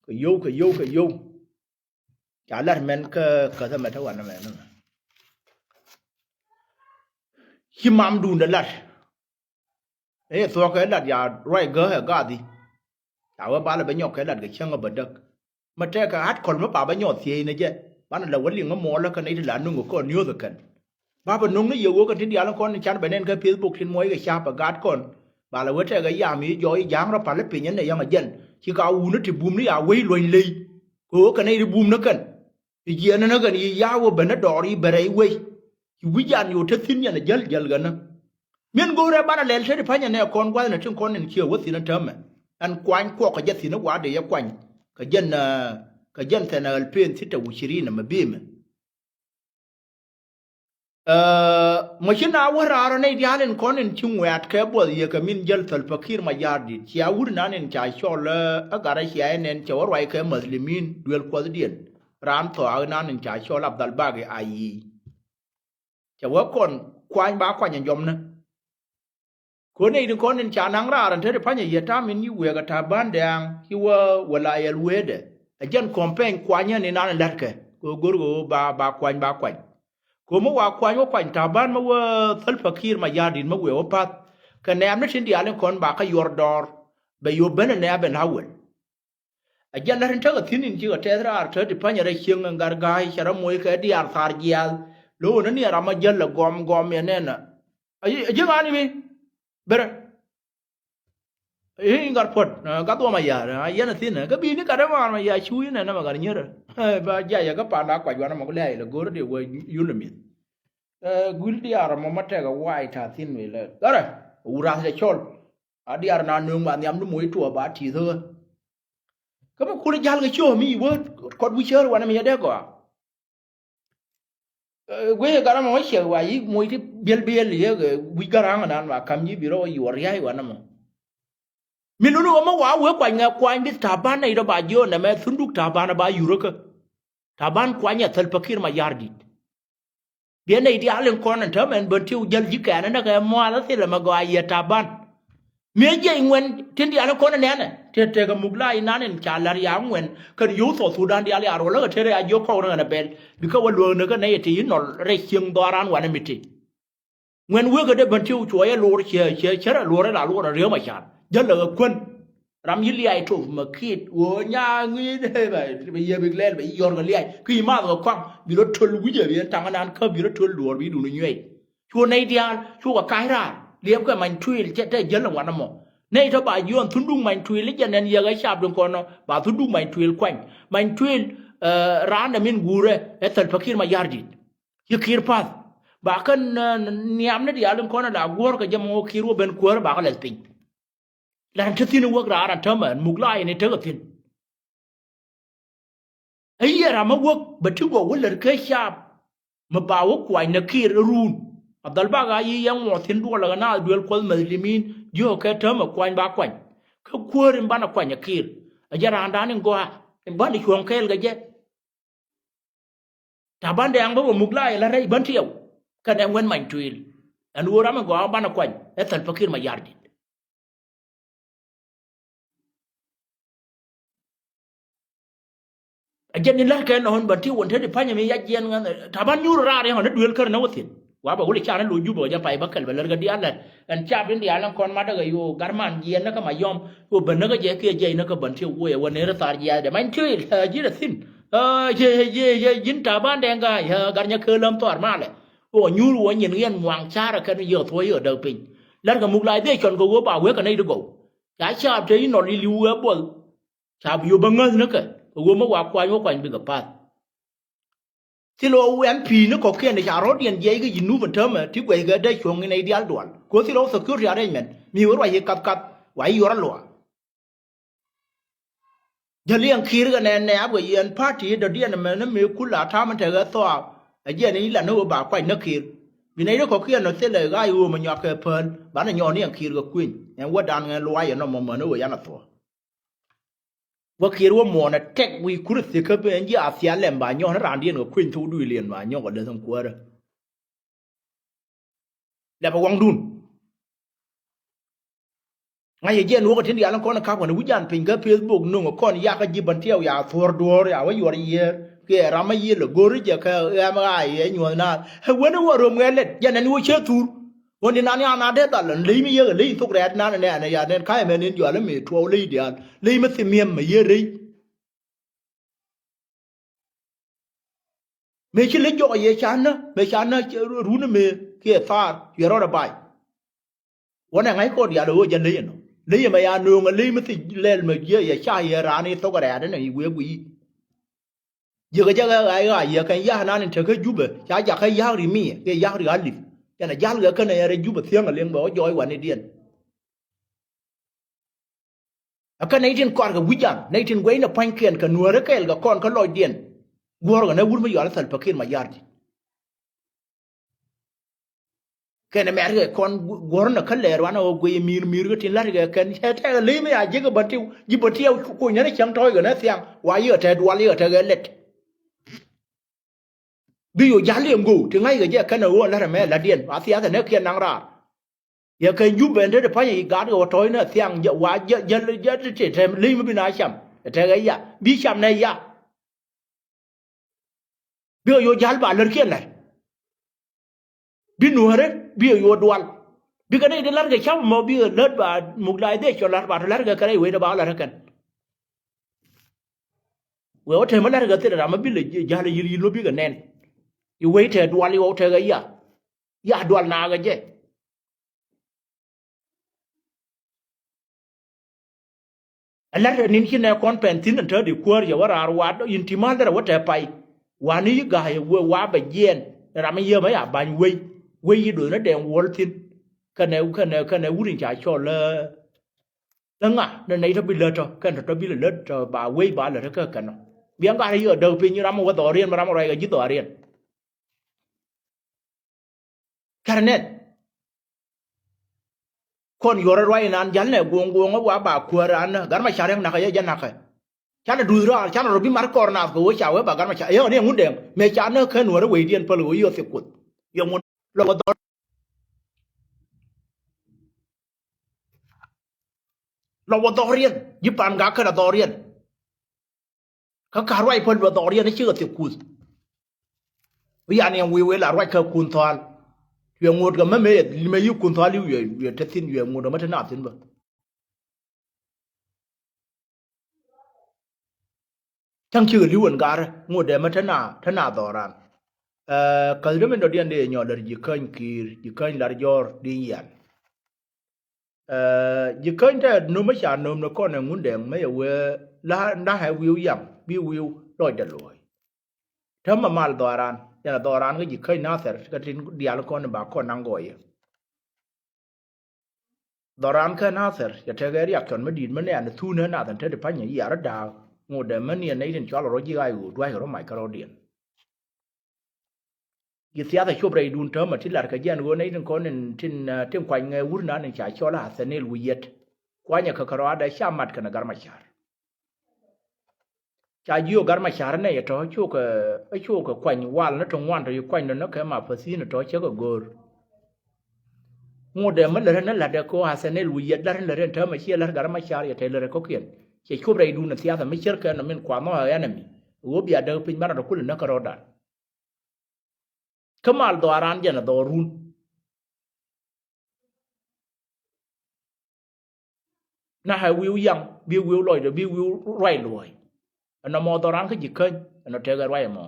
Kɛ yio̱w, kɛ yio̱w, kɛ yio̱w. Ca lat mɛn kä, kä thɛmɛ te wanɛ mɛn. Ci mamdun dee lat. Ëë thuɔ̱k kɛ lat ya ruac gääk ɛ gathi. Ca wee balɛ bɛ nyɔk kɛ lat kɛ cäŋ ɛ bädäk. Mä tɛkɛ hat kɔl mä pa bä nyɔɔth thiec ni jɛ. Banɛ la wä liŋ ŋä muɔɔlä kä nɛy ti la nuŋ kɛ kɔn niöth ɛ kɛn. Ba bä nuŋ ni yɛ wä kɛ ti diaal kɔn ni can bɛ nɛn kä Facebook tin muɔc kɛ ca̱p ɛ gaat kɔn. Ba la wä tɛkɛ yam i̱ jɔɔc i̱ ja̱a̱ŋ rɔ pal i̱ piny ɛn ɛ yäŋ ɛ jɛn. Ci ka wun i̱ ti bum ni ya wec luɔ̱ny ley. Kɛ wä kɛ nɛy ti bum ni kɛn. I̱ jiɛɛn ni kɛn i̱ ya wä ben ni dɔɔr i̱ ben rɛy wec. Ci wi̱c yan yo̱o̱ te thi̱n yɛn ɛ jäl jäl ɣän ni. Min go̱o̱rɛ banɛ lɛl te ti pa̱nyɛ nɛ kɔn gua̱thni tin kɔn in ciɛ wä thi̱n ɛ täämɛ. Ɛn kuany kuɔk kɛ jɛ thi̱n ɛ wa̱a̱ dee yɛ kuany. Kɛ jɛn, eh, kɛ jɛn thɛn ɛ ɣäl pen thi̱n tɛ wi̱cirin ɛmɛ bimɛ. Eh, mɔ ci na wä raarɔ nɛy diaal in kɔn in ci ŋuɛ̈t kɛ buɔth yɛ kɛ min jäl Salva Kiir Mayardit. Cia wur nan in ca cɔl, eh, ɛ gat ɛ cia in ɛn cɛ wä ruac kɛ Muslimin duel kuɔthdiɛn. Raan thɔaak nan in ca cɔl Abdal Bagi Ayi. Cɛ wä kɔn kuany ba kuany in jɔmnä. Kɔn nɛy tin kɔn in ca naŋ raar in te ti pa̱nyɛ yɛ ta̱a̱ min yi wëë kɛ Taban Dɛ̈ɛ̈ŋ ci wä wä la yɛl wëëdɛ. Ɛ jɛn kɔmpɛny kuanyä ni nan in la̱tkɛ kɛ ɣöö go̱r kɛ ɣöö ba, ba kuany ba kuany. Kɛ ɣöö mi wa kuany wä kuany Taban mi wä Salva Kiir Mayardit mi wëë wä pa̱th. Kɛ nɛɛm ni tin diaal in kɔn ba kä yuɔr dɔɔr bɛ yop ben ɛ nɛɛm ben hawel. A jɛn lät in tekɛ thi̱n in cikɛ tɛth raar te ti pa̱nyɛ rɛy cieŋ in gat ga̱a̱c cɛ rɔ moc kɛ diaal thaar jiaath. Lo̱w ni ni ram a jäl lɛ gɔm gɔm yɛ nɛn a ji̱ ŋa̱a̱n i̱ mi berɛ. I̱ gat puɔt gat dhuɔm a ya̱a̱r a yɛn a thi̱n kä bi̱i̱ni gat ɛ maar ma ya̱a̱ cu yɛn ɛn ɛmɛ gat nyierä. Ba jiac ɛ kä panda kuac wanɛ mɔ ku lɛ̈ɛ̈c lɛ go̱r di wä yul ni mi̱th. Guil diaar mɔ ma tɛk a wac ta̱a̱ thi̱n mi lɛ gat ɛ wur rath cɛ cɔl. A diaar na nööŋ ba nhiam ni moc tuɔɔk ba ti̱i̱th ɣä. Kä mi kul jal kɛ ciöök mi wä kɔt wi̱c cäär wanɛ mi yɛ dee gɔaa. Guic ɛ gat ɛmɔ wä ciɛ wa yi̱k moc ti biɛl biɛl yɛ wi̱c gat ra̱a̱ŋ nan ba ka̱m ji̱ bi rɔ wä yuɔr ria̱a̱c wanɛ mɔ. Mi luni wä mi wa wee kuany ŋɛ kuany bi Taban nɛy rɔ ba jiöön nɛmɛ thunduk Taban ba yurä kä. Taban kuany ɛ Thɛl Pakir ma ya̱r di̱t. Biɛ nɛy diaal in kɔn ɛn täämɛ ɛn bän ti wä jäl ji̱ kɛɛn ɛn näkɛ muath ɛ thilɛ mɛ gɔaa yɛ Taban. Miɛ jiɛc ŋuɛn tin diaal in kɔn ɛn nɛnɛ tëë tekɛ muk la inan in ca la̱r ya ŋuɛn kɛn yo̱w thɔɔth Thudan diaal ya ruɔl läkɛ tëë rɛy a jiök kɔk ni ɣän ɛ bɛl. Bikɛ wä luäk ni kä nɛy ɛ ti i̱ nɔl rɛy cieŋ dhɔaran wanɛ mi ti. Ŋuɛn wekɛ dee bän ti wä cuɔyɛ luɔr ciɛ ciɛ cärɛ luɔr ɛ la luɔr ɛ riäm a ca̱r jäl lɛ ɣä kuän. Ram yi liac toth mɛ kiit ɣöö nyaa ŋi̱i̱n bɛ yɛ bik lɛl bɛ yi yɔr kɛ liac ki yi math kɛ kɔaŋ bi rɔ töl wi̱cɛ bi ɛn taŋ ɛnan kä bi rɔ töl duɔɔr bi dun nyuɛc. Cu nɛy diaal cukɛ ka̱c raar liɛpkɛ Many Tuil cɛ tɛ jäl ɛn wanɛ mɔ. Nɛy tɔ ba jiɔn thunduk Many Tuil i̱ jɛ nɛn yɛk ɛ cap din kɔn ɔ ba thunduk Many Tuil kuany. Many Tuil raan dɛ min guurɛ ɛ Thɛl Pakir ma ya̱r di̱t. Ci Kiir pa̱th ba kän nhiam ni diaal in kɔn ɛ la guɔ̱ɔ̱r kɛ jɛ mɔ Kiir wä ben kuäär ba kɛ lɛth piny. Lan te thi̱n i̱ wäk raar an täämɛ ɛn muk la in i̱ tekɛ thi̱n. Ɛ yiëë ram mi wäk bɛ ti gɔw wä lät kä caap mi ba wä kuany ni Kiir ruun. A dhal bak a yiëë yɛn ŋuɔth thi̱n duɔl ɛ kɛ naath duel kuɔth mɛth li̱m in jiökɛ täämɛ kuany ba kuany. Kä kuäär in banɛ kuany ɛ Kiir ɛ jɛ raandan in gɔaa in banɛ cuɔ̱ŋ kɛɛl kɛ jɛ. Taban dɛɛŋ bä wä muk la yɛ la rɛy bän tiɛw kɛnɛ ŋuɛn Many Tuil. Ɛn ɣöö ram in gɔaa banɛ kuany ɛ Thɛl Pakir ma ya̱r di̱t. A jɛn in la̱rkɛ nɔ̱ɔ̱n bän ti wän te di pa̱nyɛ mi yac jiɛn ŋän Taban nyuur raar yɛn ɣän ni duel kär ni wä thi̱n. Wa bɛ wuli ca ni lo̱c Jubɛ wä jɛ pay bä kɛl bɛ lär kɛ diaal lät ɛn cap in diaal ni kɔn matdä kɛ yo̱o̱ Garman jiɛn ni kä Mayɔm. Yo̱o̱ ben ni kä jɛ kiɛ jiɛc ni kä bän ti woyɛ wä ni ri thar jiath dɛ Many Tuil ji̱ rɛ thi̱n. Ji̱n Taban dɛŋ ga̱a̱c gar nyɛ kee läm thɔar malɛ. Wä nyuur wä nyin ɣiɛn muaŋ carɛ kɛn yɛ thuɔ̱c yɛ däk piny. Lär kɛ muk lac dhie cɔn kɛ wä ba wek kɛ nɛy di gɔw. Ca cap te inɔl iliu wee buɔth. Ca bi yop bä ŋäth ni kɛ kɛ wä mi wa kuany wä kuany bikɛ path. Thil ɣɔw ɛn pi̱i̱ni kɔ̱kiɛn ca rɔ̱diɛn jiɛc kä Jinub ɛn täämɛ ti guɛckɛ dee cuɔ̱ŋ in ɛ diaal dual. Kɛ thil ɣɔw security arrangement mi wä ruac i̱ kath kath wa i̱ yuɔr alua. Jäl yɛn Kiir kɛ nɛn nɛ a guɛc yɛn party dɔ̱diɛn ɛmɛ ni mëë kul a ta̱a̱m in tekɛ thɔɔk. Ɛ jiɛn i̱ lat ni ɣöö ba kuac ni Kiir bi nɛy ti kɔ̱kiɛn ɔ thilɛ ɣaac ɣöö mɛ nyɔak kɛ päl banɛ nyɔɔn ni yɛn Kiir kɛ kui̱ny ɛn wädan ŋɛn luaac ɛnɔ mɔmɔ ni ɣöö yan a thuɔ̱k. Wä Kiir wä muɔɔn ɛ tɛk wi̱i̱ kur thikä ben ji̱ a thial lɛm ba nyɔɔn raandiɛn kɛ kueny thok duëëliɛn ba nyɔk ɛ leth in kuäärä. Lɛpɛ waŋdun. Ŋa̱c yɛ jiɛn wä kɛ tin diaal in kɔn in kak wän wi̱c jan piny kä Facebook nuŋ kɔn yakä ji̱ bän tiɛw ya thuɔ̱ɔ̱r duɔ̱ɔ̱r ya wä yuɔr yiëër kiɛ ram mä yiëë lɛ go̱r jɛ kɛ ɣɛm ɣaac yɛ nyuɔ̱th naath. Ɛ wen in wä röm ŋɛ lɛt jɛn ɛn wä cä thur. Ɣän inan yan a dee dhal ɛn ley mi yek ɛ ley in thok rɛɛt nan ɛnɛ ɛn ɛ ya nɛn ka̱a̱c ɛmɛn in jual ɛmɛ tuɔw ley diaal ley mi thimiɛm mɛ yiëë rey. Mëë ci lec jɔk a yɛ ca nä mëë ca nä run mëë kiɛ thaar cuɛ rɔɔdɛ bac. Wä nɛ ŋa̱c kɔn diaal ɣöö jɛ lec ɛnɔ lec ɛmɛ ya nööŋ a lec mi thic lɛl mɛ jiɛ yɛ ca yɛ raan i̱ thok rɛɛt ɛnɔ i̱ wëë guiy i̱. Jiäkä jɛ ɣɛɛ ɣaac ɣaac yɛ kɛn ya̱a̱k nan in tekä Jubɛ ca jakä ya̱a̱k ri mi kiɛ ya̱a̱k ri alip. Cɛn a ja̱l ɣɛ känɛ yɛn rɛy Jubɛ thiäŋ a liŋ bɛ wä jɔɔc wanɛ diɛn. Ɛ kɛ nɛy tin kɔaarkɛ wi̱c jan nɛy tin guɛcnɛ pua̱nykiɛn kɛ nuäärä kɛɛl kɛ kɔn kä lɔcdiɛn. Guɔ̱ɔ̱rkɛ nɛ wur mi yɔal Thɛl Pakir ma ya̱r di̱t. Kɛnɛ mɛ̈tkɛ kɔn guɔ̱rnɛ kä lɛɛr wanɛ ɣöö guiy mi̱i̱r mi̱i̱r kä tin la̱tkɛ kɛn cɛ tɛkɛ ley mi a jiäkɛ bä tiw ji̱ bä tiɛw kuny nɛn cäŋ tɔ̱ɔ̱ckɛ nɛ thiaŋ wa yiëë tɛt dual yiëë tɛkɛ lɛt. Bi yo̱ ja̱l liɛm go̱o̱k ti ŋa̱ckɛ jɛ kɛn ɛ ɣöö la̱t ɛmɛ la̱tdiɛn a thiath ɛn ɛ kiɛn naŋ raar. Yɛ kɛn Jubɛ ɛn te ti pa̱ny i̱ gaat kɛ wä tɔ̱ɔ̱c ni thiaŋ wa jäl jäl ti te ley mi bi na cam. Ɛ tɛkɛ ya bi cam nɛ ya. Bikɛ yo̱ ja̱l ba lär kiɛ lär. Bi nuäärä bikɛ yo̱ dual. Bikɛ nɛy ti la̱rkɛ ca̱p mɔ bikɛ lät ba muk la idhiɛ cɔ la̱r ba tɔ la̱rkɛ kɛ rɛy wecdɛ ba ɣä la̱rkɛ kɛn. Wee wä tɛmɛ la̱rkɛ thilɛ ram mi bi lɛ ja̱l yil yil lo̱ bikɛ nɛn. I̱ wec tɛ dual i̱ wä tɛ kɛ ya. Ya dual naakɛ jɛ. Ɛ la̱t ɛ ni̱n ci nɛ kɔn pɛn thi̱n ɛn te di kuäär yɛ wä raar waat in ti mal derɛ wä tɛ pay. Wani yi ga̱a̱c ɛ wee wa bɛ jiɛɛn ram in yiem ɛ ya ba̱ny wei wei yi do̱th ni dɛŋ wuɔl thi̱n. Kɛnɛ kɛnɛ kɛnɛ wut in ca cɔl ɛ ŋa ni nɛy tɔ bi lät tɔ kɛn tɔ tɔ bi lɛ lät tɔ ba wei ba lät kä kɛn ɔ. Biɛŋ gat ɛ yi ɛ däk piny ram ɛ wä dhɔriɛn ram ɛ ruac kɛ ji̱ dhɔriɛn. Kɛrɛ nɛn. Kɔn yuɔrɛ ruac inan jal nɛ guɔ̱ŋ guɔ̱ŋ wa ba kuäär an gat ma carɛ nakä yɛ jɛ nakä. Canɛ duth raar canɛ rɔ bi mar kɔr naath kɛ wee ca wee ba gat ma carɛ yɛ ɣän yɛ ŋun dɛŋ mëë ca näk kän wärä wecdiɛn päl wee yɔ thik kuoth. Yɛ ŋun lɔ wä dhɔr lɔ wä dhɔriɛn ji̱ pan gak kɛn a dhɔriɛn. Kä ka̱r ruac päl bɛ dhɔriɛn i̱ cikɛ thik kuth. Wi̱i̱ an yɛn wi̱i̱ wi̱i̱ la ruac kä kun thɔal. Cuɛ ŋot kɛ mä mëë yɛ limɛ yi kun thɔal i̱ wi̱i̱ wi̱i̱ te thi̱n wi̱i̱ ŋot kɛ mä te na thi̱n bä. Cäŋ cikɛ li̱w ɛn garä ŋot dee mä te na te na dhɔran. Ɛ käth dee min dɔ̱diɛn dee nyɔl lär ji̱ käny ki̱i̱r ji̱ käny lar jɔr di yian. Ɛ ji̱ käny tɛ nöm mi ca nöm ni kɔn ɛ ŋun dɛŋ mi yɛ wee la da̱ŋ ɛ wi̱i̱ yaŋ bi wi̱i̱ lɔcdɛ luɔ̱ɔ̱c. Täämɛ mal dhɔran yɛn a dhɔran kä ji̱ käny nathɛr kä tin diaal kɔn ba kɔn naŋ gɔɔyɛ. Dhɔran kä nathɛr cɛ tekɛ riak cɔn mi di̱i̱t mi nɛɛn thun ɛ nath ɛn te di pa̱nyɛ yiar da̱a̱k ŋot dɛ mi niɛn nɛy tin cɔal rɔ ji̱ ɣa̱c ɣöö dua̱ckɛ rɔ mac kärɔ̱diɛn. Ji̱ thiath a cop rɛydun täämɛ ti lar kɛ jiɛn ɣöö nɛy tin kɔn in tin tin kuany ŋɛ wur nan in ca cɔl a Nathaniel Wi̱i̱ Yɛt. Kuanyɛ kɛ kɛ rɔaadɛ ca mat kɛnɛ Gat Macar. Ca jiök Gat Macar nɛy tɔ̱ cokɛ cokɛ kuany wal ni ti ŋuan tɔ̱ ci kuany dɔ̱nä kɛ ma päthi̱n tɔ̱ cä kɛ go̱o̱r. Ŋot dee mi lät ni la̱tdɛ kɛ ɣöö Nathaniel Wi̱i̱ Yɛt la̱t ni lät in täämɛ ciɛ la̱t Gat Macar yɛ tɛy lät ɛ kɔ̱kiɛn. Cɛ cop rɛydun in thiath mi cär kɛ nɔ min kuath nɔ ɛ enemy. Ɣöö bia däk piny banɛ rɔ kulɛ näk kärɔ̱dan. Kä mal dhɔaran jɛn ɛ dhɔrun. Na ɛ wi̱i̱ yaŋ bi wi̱i̱ lɔcdɛ bi wi̱i̱ ruac luɔ̱ɔ̱c. Ɛnɔ mɔ dhɔran kä ji̱ käny ɛnɔ tekɛ ruac ɛmɔ.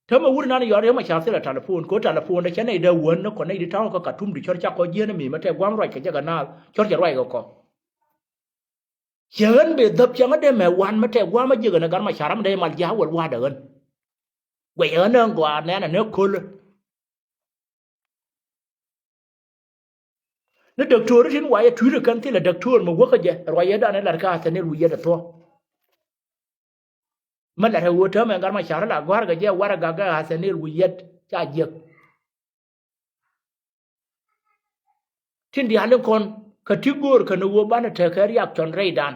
Täämɛ wur nan yɔr yɛ ma ca thilɛ talipon kɛ ɣöö talipon dɛ cɛ nɛy dee wän ni kɔ nɛy di ta̱wä kä Katum di cɔr cakɔ jiɛn mi mɛ tɛ gua̱a̱m ruac kɛ jɛ kɛ naath cɔr cɛ ruac kɛ kɔ. Ciɛ ɣän bɛ dhäp ciɛ ŋä dee mɛ wan mi tɛk gua̱a̱m a jiäk ɛn ɛ Gat Macar ram dee mal jia̱a̱k wäl wa̱a̱dɛ ɣän. Guɛc ɣän ɛ ɣän gɔaa nɛn ɛ nɛ köl. Ni däktöör tin wa yɛ tui̱t ɛ kɛn thilɛ däktöör mi wäkä jɛ ruac yɛ dan ɛ lat kä Nathaniel Wi̱i̱ Yɛt ɛ thuɔ̱k. Mi lat ɛ ɣöö täämɛ Gat Macar la gɔ̱a̱r kɛ jɛ warɛ gak ɛ Nathaniel Wi̱i̱ Yɛt ca jiäk. Tin diaal in kɔn kä ti göör kɛn ɣöö banɛ tekɛ riak cɔn rɛydan.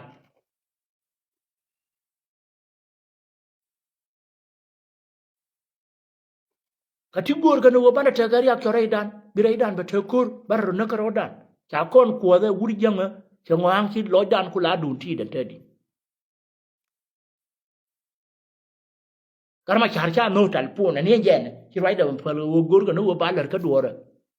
Kä ti göör kɛn ɣöö banɛ tekɛ riak cɔn rɛydan bi rɛydan bɛ te ko̱r banɛ rɔ näk kärɔ̱dan. Ca kɔn kuɔthɛ wur jiäŋä cɛ ŋɔa̱a̱ŋ ci lɔcdan ku la duun ti̱i̱dɛn te di. Gat Macar ca nhök talipon ɛn i̱ jɛn ci ruacdɛ bä päl ɣöö go̱rkɛ ni ɣöö ba lär kä duɔ̱ɔ̱rä.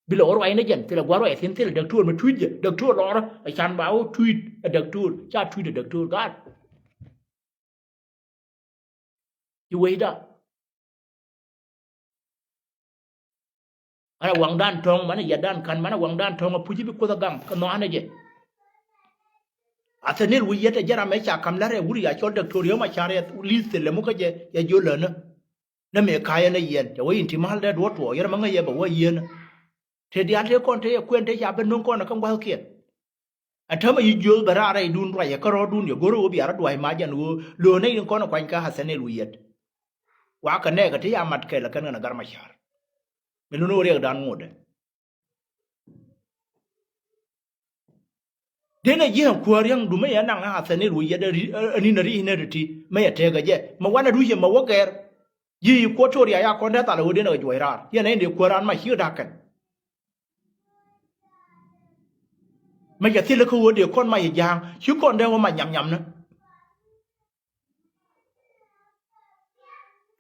Bi lɛ ɣöö ruac ni jɛn thilɛ gua̱r ruac thi̱n thilɛ däktöör mi tui̱cdɛ däktöör lɔɔrä ɛ can ba ɣöö tui̱t ɛ däktöör ca tui̱t ɛ däktöör gaat. Ci wecda. Manɛ waŋdan tɔ̱ŋ manɛ yɛtdan ka̱n manɛ waŋdan tɔ̱ŋ a puc i̱ bi kuoth a gaŋ kɛ nhɔaanɛ jɛ. Nathaniel Wi̱i̱ Yɛt ɛ jɛ ram ɛ ca ka̱m la̱t ɛ wur ya cɔl däktöör yɛ ma ca̱r yɛ li̱th thilɛ muk kä jɛ yɛ jiöl länä. Nä mëë ka̱yä nä yɛn cɛ wä in ti ma̱l dee duɔ̱ɔ̱r tuɔɔk yɛn ɛ ma ŋäc yɛ bɛ wä yieenä. Te diaal te kɔn te yɛ kuɛn te ca ben no̱ŋ kɔn ɛ kä gua̱thkiɛn. Ɛn täämɛ yi jiöth bɛ raar rɛydun ruacɛ kärɔ̱dun yɛ go̱rä ɣöö bia rɔ dua̱c mac ɛn ɣöö lööŋ nɛy tin kɔn ɛ kuany kä Nathaniel Wi̱i̱ Yɛt. Wakä nɛɛkɛ ti ya mat kɛl ɛ kɛn kɛn ɛ Gat Macar. Mi lun ɣöö riɛkdan ŋotdɛ. Denɛ ji̱ ɛn kuäär yäŋ dumä yɛ naŋ ɛ Nathaniel Wi̱i̱ Yɛt ɛ ri ɛ nin ɛ ri inɛ ti ti mɛ yɛ tëëkɛ jɛ mɛ wanɛ duucɛ mɛ wä gɛr. Ji̱ Equatoria ya kɔn dee thal ɛ ɣöö denɛ kɛ juɔc raar yɛn ɛ in dee kuäär raan mac ci kɛ da̱k kɛn. Mɛ cɛ thilɛ kä ɣöö dee kɔn mac yɛ ja̱a̱ŋ ci kɔn dee wä mac nyam nyam ni.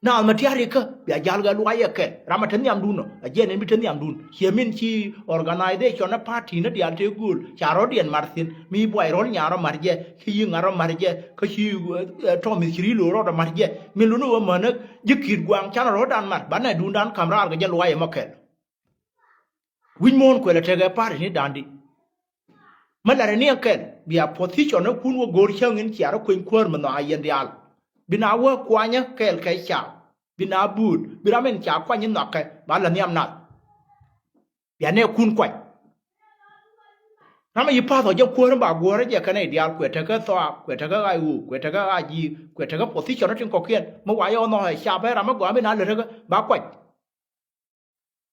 Naath ma tia̱a̱r ikä bia ja̱l kɛ luac ɛ kɛl. Ram a te nhiamdun ɔ, a jiɛn in bi te nhiamdun. Ciɛ min ci organization ni party ni diaal te gööl ca rɔ̱diɛn mar thi̱n. Mi buay rɔ̱l nyaar rɔ mar jɛ, ci yi̱ŋ a rɔ mar jɛ, kä ci, eh, tɔ̱ mi̱th ci ri̱i̱l ɣöö rɔɔdɛ mar jɛ. Min luni ɣöö mänä ji̱ ki̱i̱t gua̱a̱ŋ canɛ rɔ̱dan mar, banɛ duundan ka̱m raar kɛ jɛ luac ɛmɔ kɛl. Wi̱c muɔ̱ɔ̱n kuël ɛ tekɛ party ni da̱ŋ di. Mi la̱rɛ ni ɛn kɛl bia position ni kun wä go̱o̱r cäŋ in cia rɔ kueny kuäär mi nhɔakä yɛn diaal. Bi na wä kuanyä kɛɛl kɛ ca, bi na buut, bi ram in ca kuany in nhɔakɛ ba la nhiam nath. Bia nɛ kun kuany. Ram a yi pa̱th ɔ jɛ kuäär in ba guɔ̱ɔ̱rä jɛ kɛnɛ diaal kuɛ tekɛ thɔa, kuɛ tekɛ ɣac ɣöö, kuɛ tekɛ ɣac ji̱, kuɛ tekɛ position ni tin kɔ̱kiɛn. Mi wa yɛ ɣä nhɔakä ca bɛ ram mi gɔaa mi na lät tekɛ ba kuany.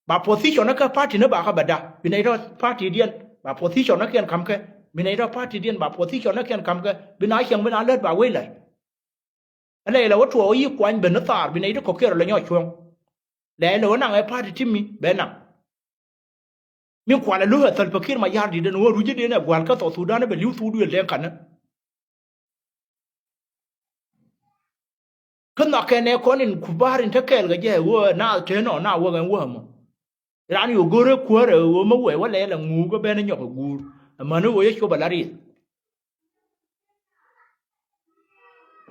Ba position ni kä party ni ba kä bɛ da̱. Bi nɛy tɔ party diɛn ba position ni kiɛn ka̱m kɛ. Bi nɛy tɔ party diɛn ba position ni kiɛn ka̱m kɛ. Bi na cieŋ bi na lät ba wec la̱r. Ɛ lɛ ilɛ wä tuɔɔk yi kuany ben ni thaar bi nɛy ti kɔ̱kiɛn rɔ lɛ nyɔk cuɔ̱ŋ. Lɛ ilɛ wä naŋ ɛ party ti mi bɛ naŋ. Min kual ɛ lo̱k ɛ Salva Kiir Mayardit ɛn ɣöö ruc i̱diɛn ɛ gua̱l kä South Sudan bɛ li̱w thuk duëël dee ka̱n. Kä nhɔakɛ nɛ kɔn in kuba̱a̱r in te kɛɛl kɛ jɛ ɣöö naath te nɔ na wäk ɛn wäk ɛmɔ. Raan yo̱o̱ go̱rɛ kuäärɛ ɣöö mä wɛɛ wä lɛɛl ɛ ŋuuk ɛ ben ɛ nyɔk ɛ guur. Amäni ɣöö yɛ cop ɛ la riɛth.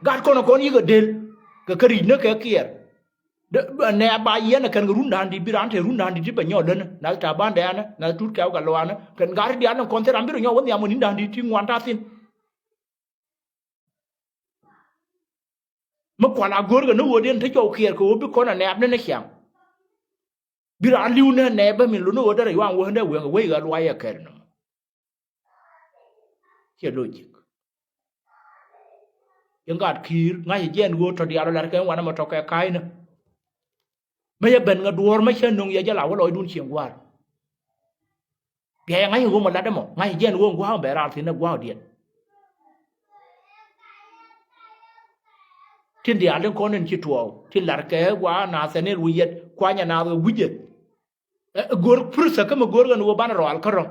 Gat kɔn ɛ kɔn yikɛ del kɛ kä ri̱c ni kɛ kiɛɛr. Nɛ ba yiɛn ɛ kɛn kɛ run da̱a̱n di̱t bi raan te run da̱a̱n di̱t ti bɛ nyɔk länä nath ta̱a̱ ba̱a̱n dɛɛnä nath tut kɛw kɛ luaanä kɛn gat ridial ni kɔn thil ram bi rɔ nyɔk wä nhiam wä ni̱n da̱a̱n di̱t ti ŋuan ta̱a̱ thi̱n. Mi kual a go̱o̱rkɛ ni ɣöö diɛn te cɔw kiɛɛr kɛ ɣöö bi kɔn a nɛɛp ni ni ciaŋ. Bi raan li̱w ni nɛɛp bä min lo̱n ni ɣöö derɛ yuaŋ wä ni wek wec ɣä luay ɛ kɛɛr ni. Ciɛ logic. Yɛn gat ki̱i̱r ŋa̱c jiɛn ɣöö tɔ diaal ɔ lar kɛ wanɛ mɔ tɔ kɛ ka̱a̱cnä. Mä yɛ ben ŋä duɔ̱ɔ̱r mä cä nöŋ yɛ jɛ la wä lɔcdun cieŋ gua̱a̱r. Bia yɛ ŋa̱c ɣöö mɔ latdä mɔ ŋa̱c jiɛn ɣöö ŋua̱a̱k bɛ raar thi̱n ɛ gua̱a̱k diɛn. Tin diaal tin kɔn in ci tuɔɔk tin lar kɛ gua̱a̱k naath ɛn in wi̱i̱ yɛt kuanyɛ naath kɛ gui̱cɛ. Ɛ, go̱r pursa kä mi go̱r kɛn ɣöö banɛ rɔal kärɔ̱.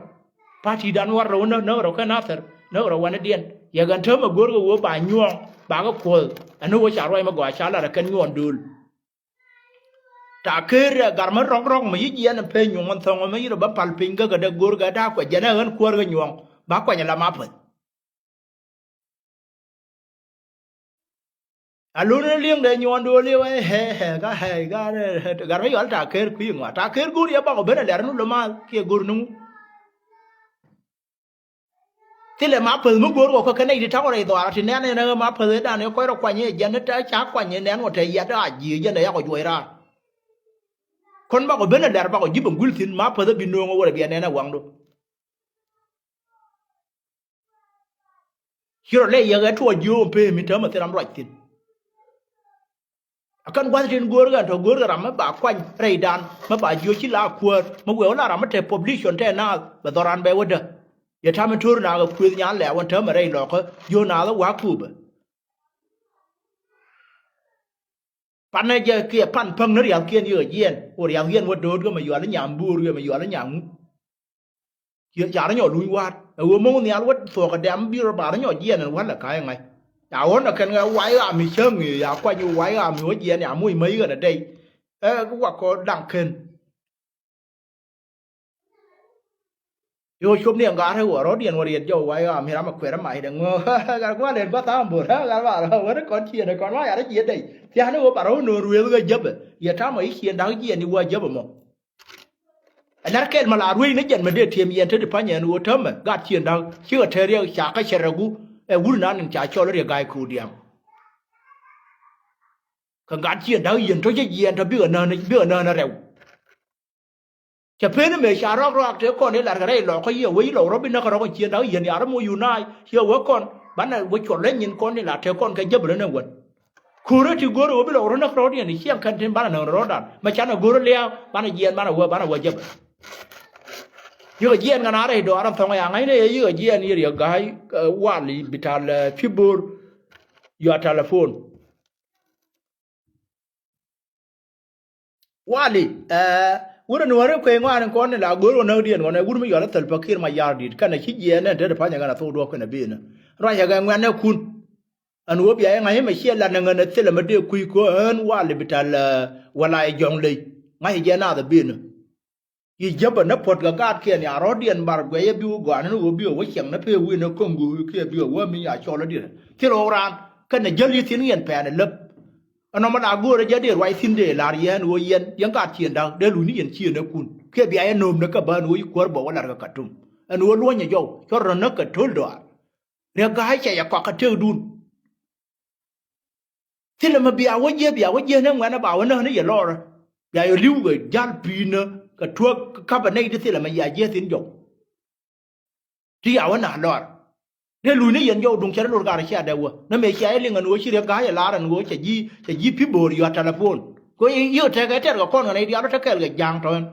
Patidan war rɛw näk näk rɛw kɛ nathɛr näk rɛw wanɛ diɛn yɛ kɛn täämɛ go̱r kɛ ɣöö ba nyuɔ̱ɔ̱ŋ ba kɛ kuɔth ɛn ɣöö ca ruac mi gɔaa ca lat ɛ kɛn nyuɔ̱ɔ̱n dööl. Ta ker ɛ gar mi rɔk rɔk mi yi jiɛn ɛ peny nyuɔ̱ŋ ɛn thɔŋ ɛmɛ yirɛ bä pal piny kä kɛ dee go̱r kɛ da̱a̱ kuɛ jɛn ɛ ɣän kuäär kɛ nyuɔ̱ɔ̱ŋ ba kuany ɛ la ma päth. A lun ni liŋ dee nyuɔn duɔl i̱ wee hɛ hɛ ka hɛ ka gar mi yual ta ker kui̱ ŋua ta ker go̱o̱r yɛ bak ɔ ben a lɛr ni lo ma kiɛ go̱o̱r ni ŋu. Thilɛ ma päth mi go̱o̱r kɔ kä kɛ nɛy ti ta̱k rɛy dhɔaar ti nɛn ɛn ɛ ma päth ɛ dan ɛ kɔc rɔ kuany ɛ jɛn ɛ ca kuany ɛ nɛn wä te yat a ji̱ jɛn ɛ yak ɔ juɔc raar. Kɔn bak ɔ ben a lɛr bak ɔ ji̱ ben guil thi̱n ma päth ɛ bi nööŋ ɛ wä rɛ bi ɛ nɛn ɛ waŋdu. Ci rɔ lɛ yɛ ɣɛ tuɔɔk jiöök in pee mi täämɛ thil ram ruac thi̱n. A kän gua̱th tin go̱o̱r ɣän tɔ go̱o̱r ɣän ram mi ba kuany rɛydan mi ba jiöök ci la kuäär mi wëë wä la ram mi te population tɛ naath bɛ dhɔran bɛ wädä. Yɛ ta̱a̱ mi to̱r naath kɛ kuëth nyan lɛ̈ɛ̈ wän täämɛ rɛy lɔkä jiöök naath ɛ wa̱a̱ kuupɛ. Panɛ jɛ kiɛ pan päŋ ni riathkiɛn yikɛ jiɛɛn wä riathkiɛn wä do̱o̱t kɛ mɛ yual i̱ nyam buur kɛ mɛ yual i̱ nyam ŋu. Ciɛ ca rɔ nyɔ luny wa̱a̱t ɛ ɣöö mo̱ŋ nhial wä thuɔ̱k kɛ dɛm bi rɔ ba rɔ nyɔ jiɛɛn ɛn wa̱l ɛ ka̱a̱c ɛ ŋa̱c. Ca ɣɔ̱n ɛ kɛn ɛ wa̱a̱c ɣaam i̱ cäŋ i̱ ya kuany i̱ wa̱a̱c ɣaam i̱ wä jiɛɛn ya moc mäc ɣän ɛ dɛy. Ɛ wakɔ daŋ ken. Yo cop ni ɛn ga̱a̱r ɛ wä rɔ̱diɛn wä riɛt jɔw wa̱a̱c ɣaam i̱ ram ɛ kuɛr ɛ mac dɛ ŋö. Gat gua̱l ɛn gua̱th am bo̱r gat ba rɔ wä ni kɔn ciëën ɛ kɔn wa̱a̱c ɣaar ɛ jiɛɛn dɛy. Thia̱a̱n ɛ wä ba rɔ wä no̱o̱ŋ ruëëth ɣä jäpɛ yɛ ta̱a̱ mɔ i̱ ciëën da̱k jiɛɛn i̱ wä jäpɛ mɔ. Ɛ lar kɛl mɛ la ruëëc ni jɛn mɛ dee tiɛm yɛn te di pa̱ny ɛn ɣöö täämɛ gat ciëŋ da̱k cikɛ tɛɛr yɛ ca kä cɛ rɛku ɛ wut nan in ca cɔl riɛ ga̱a̱c ko̱o̱diaŋ. Kä gat ciëŋ da̱k yɛn tɔ cä jiɛɛn tɔ bikɛ nään bikɛ nään rɛw. Cɛ pen mëë ca rɔk rɔak te kɔn i̱ lar kɛ rɛy lɔk kä yɛ wec lɔk rɔ bi näk rɔk in ciëŋ da̱k yɛn ya̱r mɔ yunaac ciɛ wek kɔn banɛ wec cuɔl lɛ nyin kɔn i̱ la te kɔn kɛ jäp rɛ nɛ wän. Ko̱rä ti go̱rɛ wä bi lɔk rɔ näk rɔɔdiɛn i̱ ciɛŋ kɛn tin banɛ näk rɔɔdan mɛ canɛ go̱rä lia̱a̱ banɛ jiɛɛn banɛ wä banɛ wä jäpɛ. Yikɛ jiɛɛn ŋän a rɛy dɔaar ɛn thɔŋ ya ŋäcnɛ yɛ yikɛ jiɛɛn yɛ riɛk ga̱a̱c wal i̱ bi tal pi bo̱o̱r. Yua telephone. Wali ɛ wurɛ nuɔ̱ɔ̱ri kuëë ŋɔaani kɔn ni la go̱o̱r wä näkdiɛn ŋɔn ɛ wur mi yual ɛ thäl pakir ma yar di̱t kɛnɛ ci jiɛɛn nɛn te ti pa̱nyɛ kɛnɛ thok duɔ̱k kɛnɛ bi̱i̱nä. Ruacɛ kɛ ŋuɛ̈tnɛ kun. Ɛn ɣöö bia yɛ ŋa̱c ɛmɛ ciɛ lat ni ŋän ɛ thilɛ mɛ dee kui̱ kɔ ɣän wali bi tal, ɛ, wala yɛ jɔ̱ŋ ley. Ŋa̱c ɛ jɛ naath ɛ ben. Yi jäpä ni puɔ̱t kɛ gaatkiɛn ya rɔ̱diɛn bar guɛcä bi wä gɔaa ni ɣöö bi wä ciɛŋ ni pee wi̱i̱ ni ko̱ŋ guuki kiɛ bi wä wä mi ya cɔl ɛ diet. Thil ɣɔw raan kɛn ɛ jäl yi thi̱n yɛn pɛn ɛ läp. Ɛnɔmɔ la go̱o̱rä jɛ dee ruac thi̱n dee lar yɛn ɣöö yɛn, yɛn gaat ciëŋ da̱k dee luc ni yɛn ciëŋ ɛ kun. Kiɛ bia yɛ nööm ni kä bä ɛn ɣöö yi kuäär bä wä lar kɛ Khartoum. Ɛn ɣöö luɔ̱nyɛ jɔw cɔr rɔ näk kɛ to̱l dɔaar. Riɛk ga̱a̱c cɛ yɛ kɔak kä tëkdun. Thilɛ mɛ bia wä jiɛ, bia wä jiɛ ni ŋuɛ̈nä ba wä näk ni yɛ lɔrä. Bia yɛ li̱w kɛ jal pi̱i̱nä kɛ tuäk kä bä nɛy ti thilɛ mɛ ya jiɛ thi̱n jɔw. Ti ya wä na lɔr. Dee luc ni yɛn jɔw duŋ cɛ rɛ lor gar cia dee wä. Nä mëë cia yɛ liŋ ɛn ɣöö ci riɛk ga̱a̱c ɛ lar ɛn ɣöö cɛ ji̱, cɛ ji̱ pi̱ bo̱o̱r yɔ̱a̱ tɛlɛpon. Kɛ ɣöö yio̱k tɛkɛ tɛr kɛ kɔn kɛ nɛy diaal wä te kɛɛl kɛ ja̱a̱ŋ tɔ̱ ɛn.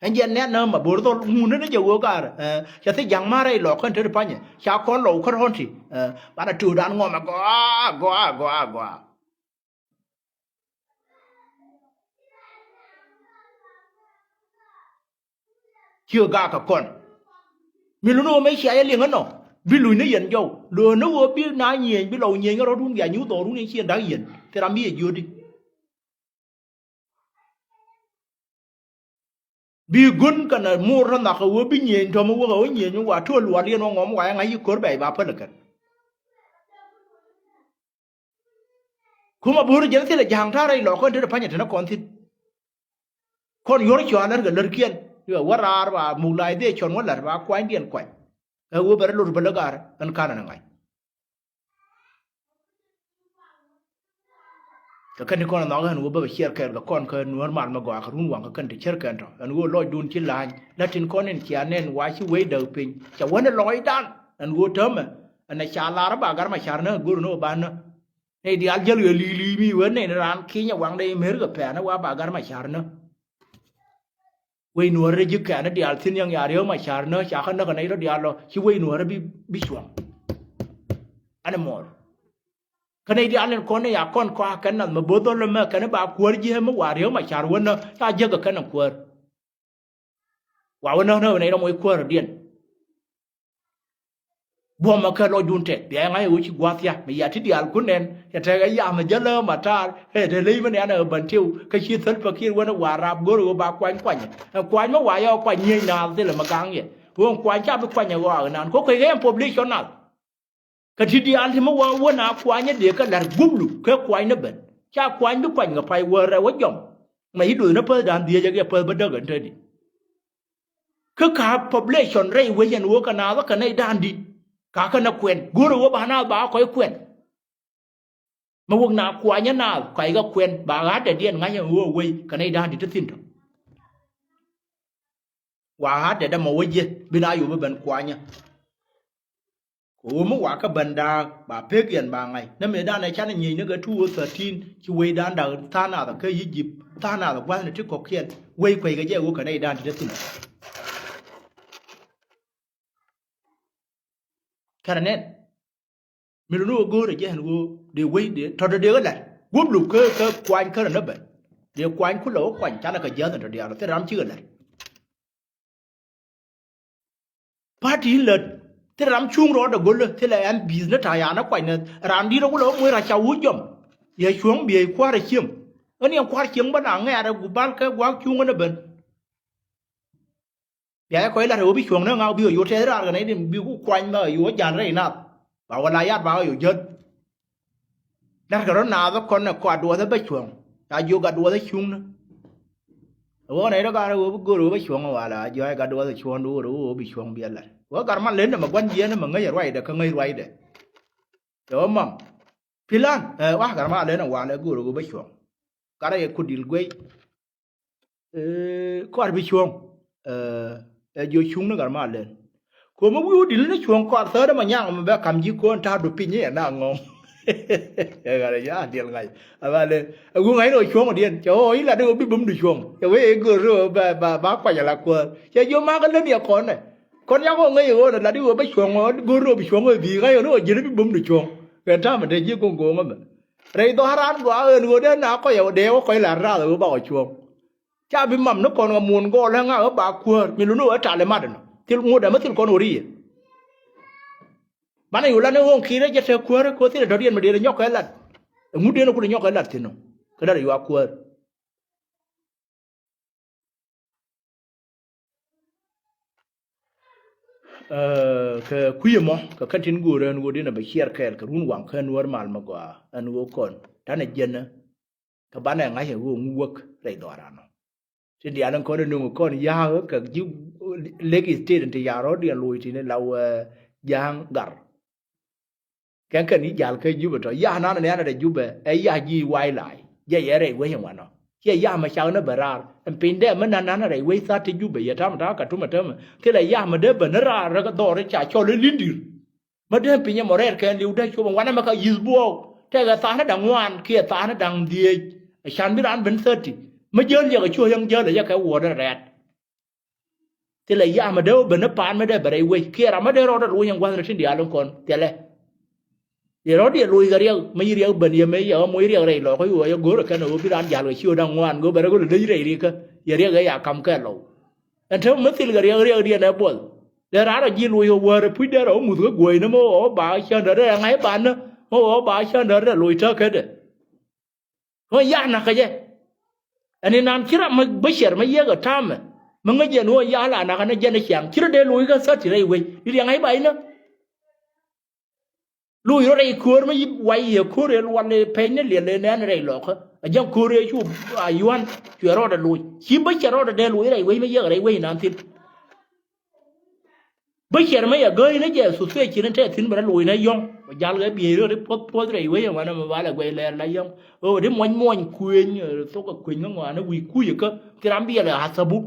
Ɛn jɛ nɛn näämɛ bo̱r dhɔl ŋun ni jɛ wee gaar, ɛ, cɛ thi ja̱ŋ ma̱a̱r rɛy lɔɔk kɛn te ti pa̱nyɛ. Ca kɔn lɔw kä rɔ̱n ti, ɛ, banɛ töödan ŋɔmɛ gɔaa, gɔaa, gɔaa, gɔaa. Ciö gak kɛ kɔn. Mi luni ɣöö mëë cia yɛ liŋ ɛnɔ bi luc ni yɛn jɔw. Lo̱o̱n ni ɣöö bi na nyieny bi lɔw nyieny kä rɔ̱dun bia nyuuth dhɔrun in ci yɛn da̱k yɛn. Thil ram bi yɛ jiötdi. Bi gun kɛnɛ mur rɔ nhak kɛ ɣöö bi nyieny tɔ̱mɛ wä kɛ ɣöö nyieny mi wa tuɔl lual yɛn wä ŋɔm wa yɛ ŋa̱c yi ko̱r bɛy ba päl kɛn. Kumɛ bo̱o̱r jɛn thilɛ ja̱a̱ŋ ta̱a̱ rɛy lɔɔk kɔn tetdä pa̱nyɛ te ni kɔn thi̱n. Kɔn yuɔr cɔal lär kɛ lärkiɛn wä raar ba muk lac dhie cɔn wä la̱t ba kuanydiɛn kuany. Ɛ wä bɛ rɛ lor bä lä gaar ɛn ka̱n ɛn ŋa̱c. Kɛ kɛn ti kɔn ɛ nhɔk ɣän wä bä bɛ ciɛɛr kɛɛl kɛ kɔn kä nuäär mal mɛ gɔaa kɛ run waŋ kɛ kɛn ti cär kɛn tɔ ɛn wä lɔcdun ci la̱ny la tin kɔn in cia nɛn wa ci wec däk piny cɛ wä ni lɔcdan ɛn wä täämɛ. Ɛn ɛ ca lar ba gar ma car nä go̱r ni wä ba nä. Nɛy diaal jäl ɣä li̱i̱li̱i̱ mi wä nɛy ni raan ki̱ny ɛ waŋdɛ imer kɛ pɛ̈ɛ̈n ɛ wa ba gar ma car nä. Wec nuɔ̱ɔ̱ri ji̱ kɛ̈ɛ̈n diaal thi̱n yäŋ ya riäk ma ca̱r nä ca kä näk kɛ nɛy rɔ diaal lɔ ci wec nuɔ̱ɔ̱ri bi, bi cuɔ̱ŋ. Ɛn mɔɔr kä nɛy diaal in kɔn ni ya kɔn kɔak kɛn nath mɛ bo̱th dhɔl mɛ kɛn ba kuäär ji̱ mi wa riäk ma ca̱r wä nä ca jäk kɛ kɛn kuäär. Wa wä näk näk nɛy rɔ moc kuäär diɛn. Buɔmä kɛ lɔcdun tɛth bia yɛ ŋa̱c ɛ ɣöö ci gua̱a̱th thia̱k mi ya ti diaal kun nɛn. Cɛ tɛk ɛ yam ɛ jälä ma taar ɛ te ley mi nɛn ɛ bän tiw kä ci thäl pɛ kiɛt wän ɛ wa rap go̱r ɛ ɣöö ba kuany kuany. Ɛ kuany mi wa yɛ ɛ kuany nyiec naath thilɛ mi gaŋ yɛ ɣöö kuany ca bi kuany ɛ ɣɔaa ɛ naan ko̱ kɛ ɣɛn population nath. Kä ti diaal ti mi wa wä na kuany ɛ dee kä la̱r gup luk kɛ kuany ni ben ca kuany bi kuany kɛ pay wä rɛw ɛ jɔm. Ma yi duth ni päth da̱a̱n dhieec ɛ kɛ päth bä däk ɛn te di. Kä ka population rɛy wec ɛn ɣöö kɛ naath kä nɛy da̱a̱n di̱t. Ka kä nɛ kuɛn go̱rɛ ɣöö ba naath ba kɔc kuɛn. Mɛ wek na kuanyä naath kɔc kɛ kuɛn ba ɣa̱t dɛ diɛn ŋa̱c ɛn ɣöö wec kɛ nɛy da̱a̱n di̱t ti thi̱n tɔ. Wa ɣa̱t dɛ dɛ mɔ wec jiɛ bi na yop ben kuanyä. Kɛ ɣöö mi wakä ben da̱a̱k ba pek yɛn ba ŋa̱c nä mëëdan ɛ canɛ nyiec ni kɛ two thousand thirteen ci wecdan da̱k tha̱a̱ŋ nath kä Egypt tha̱a̱ŋ nath gua̱thni ti kɔ̱kiɛn wec kueckɛ jɛ ɣöö kɛ nɛy da̱a̱n ti te thi̱n. Kɛnɛ nɛn mi luni ɣöö go̱o̱rɛ jɛ ɛn ɣöö dee wec dee tɔ̱tɔ dee ɣä la̱t guɔ̱p luk kä kä kuany kärä nä ben dee kuany kulɛ ɣä kuany canɛ kɛ jiäth ɛn tɔ̱ diaal thil ram cikɛ la̱t. Party in lät thilɛ ram cuŋ rɔɔdɛ go̱lä thilɛ ɛn business ta̱a̱ ya̱a̱n ɛ kuany ni raan di̱t ɛ wulɛ ɣä muec rac ca wä jɔm. Yɛ cuɔ̱ŋ biey kua̱r ɛ cieŋ ɣän yɛn kua̱r cieŋ bä na ŋɛ̈ɛ̈rɛ gup bal kɛ gua̱a̱k cuŋ ɣän ɛ ben. Bia yɛ kɔc lat ɛ ɣöö bi cuɔ̱ŋ ni ŋak bi ɣä yo̱ tɛth raar kɛ nɛy tin bi ku kuany bä ɣä yo̱ ja̱l rɛy nath. Ba wä la yat ba ɣä yo̱ jäl. La̱rkɛ rɔ naath ɛ kɔn ɛ kɔaduɔth ɛ bä cuɔ̱ŋ ca jiök gatduɔth ɛ cuŋni. Ɛ ɣöö nɛy rɔ gat rɔ ɣöö bi go̱r ɣöö bä cuɔ̱ŋ ɛ wala a jiɔ̱ɔ̱c gatduɔth ɛ cuɔ̱ŋ do̱r ɣöö bi cuɔ̱ŋ bi ɛ la̱t ɣöö gat man len ɛmɛ gua̱n jiɛɛn ɛmɛ ŋäc ɛ ruacdɛ kä ŋäc ruacdɛ. Cɛ ɣöö mam pi̱lan ɛ wa gat man len ɛ wala ɛ go̱r ɣöö bä cuɔ̱ŋ. Gat rɔ yɛ kut dil guey. Ɛ, kɔar bi cuɔ̱ŋ. Ɛ, ɛ jiɔ cuŋ ni gat mal den. Ko̱mi wi̱i̱ wä di̱l ni cuɔ̱ŋ kɔar thäärä ma nyaŋ mi bɛ kam ji̱ ko̱n ta̱a̱ du piny iɛ na ŋɔ̱ŋ. Ɛ gat ɛ ya diɛl ŋa̱c. Ɛ gat ɛ ɛ wi̱i̱ ŋa̱c ni ɔ cuɔ̱ŋ diɛn cɛ ɣɔɔ i̱ lat i̱ ɣöö bi bum du cuɔ̱ŋ cɛ wee i̱ gör i̱ ɣöö bɛ ba ba kuac ala kuäär cɛ jiɔ mak ɛ lät iɛ kɔn ɛ. Kɔn yak ɣöö ŋäc i̱ ɣöö lat i̱ ɣöö bɛ cuɔ̱ŋ ɣöö gör i̱ ɣöö bi cuɔ̱ŋ ɣöö bi ŋa̱c ɣöö ni ɣöö ji̱n i̱ bi bum du cuɔ̱ŋ. Kɛ ta̱a̱ mi te ji̱ go̱ŋ go̱ŋ ɛmɛ. Rɛy dhɔaran gɔaa ɣän ɣöö dee na kɔc ɛ dee wä kɔc la rath ɛ ɣöö bakɔ cuɔ̱ɔ̱ŋ. Ca bi mam ni kɔn kɛ muɔ̱ɔ̱n gɔɔl ɛ ŋa̱k ɛ ba kuäär mi luni ɣöö ɛ tal ɛ mat ɛnɔ thil ŋot ɛmɛ thil kɔn ɣöö ri yɛ. Banɛ yo̱ lan ɛ ɣöö ki̱i̱rä jɛ te kuäärä kɛ ɣöö thilɛ dɔ̱diɛn mi dee rɛ nyɔk kɛ lat. Ɛŋu dee ni kun nyɔk kɛ lat thi̱n ɔ kɛ lat ɛ yua kuäär. Ɛ, kɛ kui̱ ɛmɔ kɛ kɛn tin go̱o̱rä ɛn ɣöö dee nɛ bɛ ciɛɛr kɛɛl kɛ run waŋ kä Nuäär mal mi gɔaa ɛn ɣöö kɔn tanɛ jiɛnä. Kɛ banɛ ŋa̱c ɛ ɣöö ŋu wäk rɛy dhɔaaran ɔ. Tin diaal in kɔn in nöŋ kɔn ya̱a̱k kɛ ji̱ Lake State in ti ya̱a̱k rɔ̱diɛn loc tin in la wee Ja̱a̱ŋ Gar. Kɛn kɛn i̱ jal kä Jubɛ tɔ ya̱a̱k nan in ɛn rɛy Jubɛ ɛ ya̱a̱k ji̱ wildlife jɛ yɛ rɛy wec in wanɔ. Ciɛ ya̱a̱k mɛ cak ni bɛ raar ɛn piny dee mi nan nan rɛy wec tha̱a̱t ti Jubɛ yɛ ta̱a̱m ta̱a̱ Katum ɛ täämɛ thilɛ ya̱a̱k mɛ dee ben ni raar rɛ kɛ dhɔr i̱ ca cɔl i̱ lindir. Mä dee piny ɛmɔ rɛɛt kɛn li̱w dee cop ɛn wanɛ mɛ ka yi̱th buɔɔk tɛkɛ tha̱a̱ŋ ni da̱ŋ ŋuan kiɛ tha̱a̱ŋ ni da̱ŋ dhieec. Ɛ can bi raan ben thirty mä jäl yɛ kɛ cuɔ yäŋ jäl ɛ yɛ kɛ wuɔ̱ɔ̱r in rɛɛt. Thilɛ yam ɛ dee wä ben ni paan mi dee bɛ rɛy wec kiɛ ram mi dee rɔɔdɛ loc in gua̱thni tin diaal in kɔn thilɛ. Yɛ rɔ̱diɛn loc kɛ riɛk mi ci riɛk ben yɛ mëë yɛ ɣä moc riɛk rɛy lɔkä yu ɣä yɛ go̱rɛ kɛn ɛ ɣöö bi raan ja̱l kɛ ci ɣä da̱ŋ ŋuan go̱o̱r bɛ rɛ go̱r lɛ lec rɛy rikä. Yɛ riɛk ɛ ya ka̱m kɛ lɔw. Ɛn te mi thil kɛ riɛk riɛkdiɛn ɛ buɔth. Dee raan rɔ ji̱ loc ɣä wäär ɛ puc dee rɔ ɣä ŋuth kä guɔ̱ɔ̱cni mi ɣä ɣä ba cändä rɛ ŋa̱c banä mi ɣä ɣä ba cändä rɛ loc täkädɛ. Ɣän ya̱a̱ na̱k kä jɛ. Ɛn inan ci ram mi bäcɛr mi yiëk ɛ ta̱a̱mɛ mi ŋäc jɛn ɣän ya̱a̱ la na̱k kä ni jɛn ɛ ciaŋ ci rɔ dee loc kä thäti rɛy wec di riɛŋ ɛ ba inä. Loc rɔ rɛy köör mi way yɛ köör ɛ lual ɛ pɛny ni liɛl ɛ nɛn rɛy lɔkä ɛ jɛn köör ɛ cu a yuan cuɛ rɔɔdɛ loc ci bäcɛr rɔɔdɛ dee loc rɛy wec mi yiëk rɛy wec inan thil. Bä ciɛr mä yɛ gääri ni jɛ association ni tɛ thi̱n bɛ rɛ loc ni yɔ̱ŋ. Bɛ jal kɛ biey rɛ ri puɔth puɔth rɛy wec ɛmɛ ni mɛ ba lɛ guɛc lɛɛr la yɔ̱ŋ. Ɣöö ri muɔny muɔny kueny, ɛ, thok kɛ kueny kä ŋɔaani wi̱i̱ kuc kä. Thi ram biɛl ɛ athabu.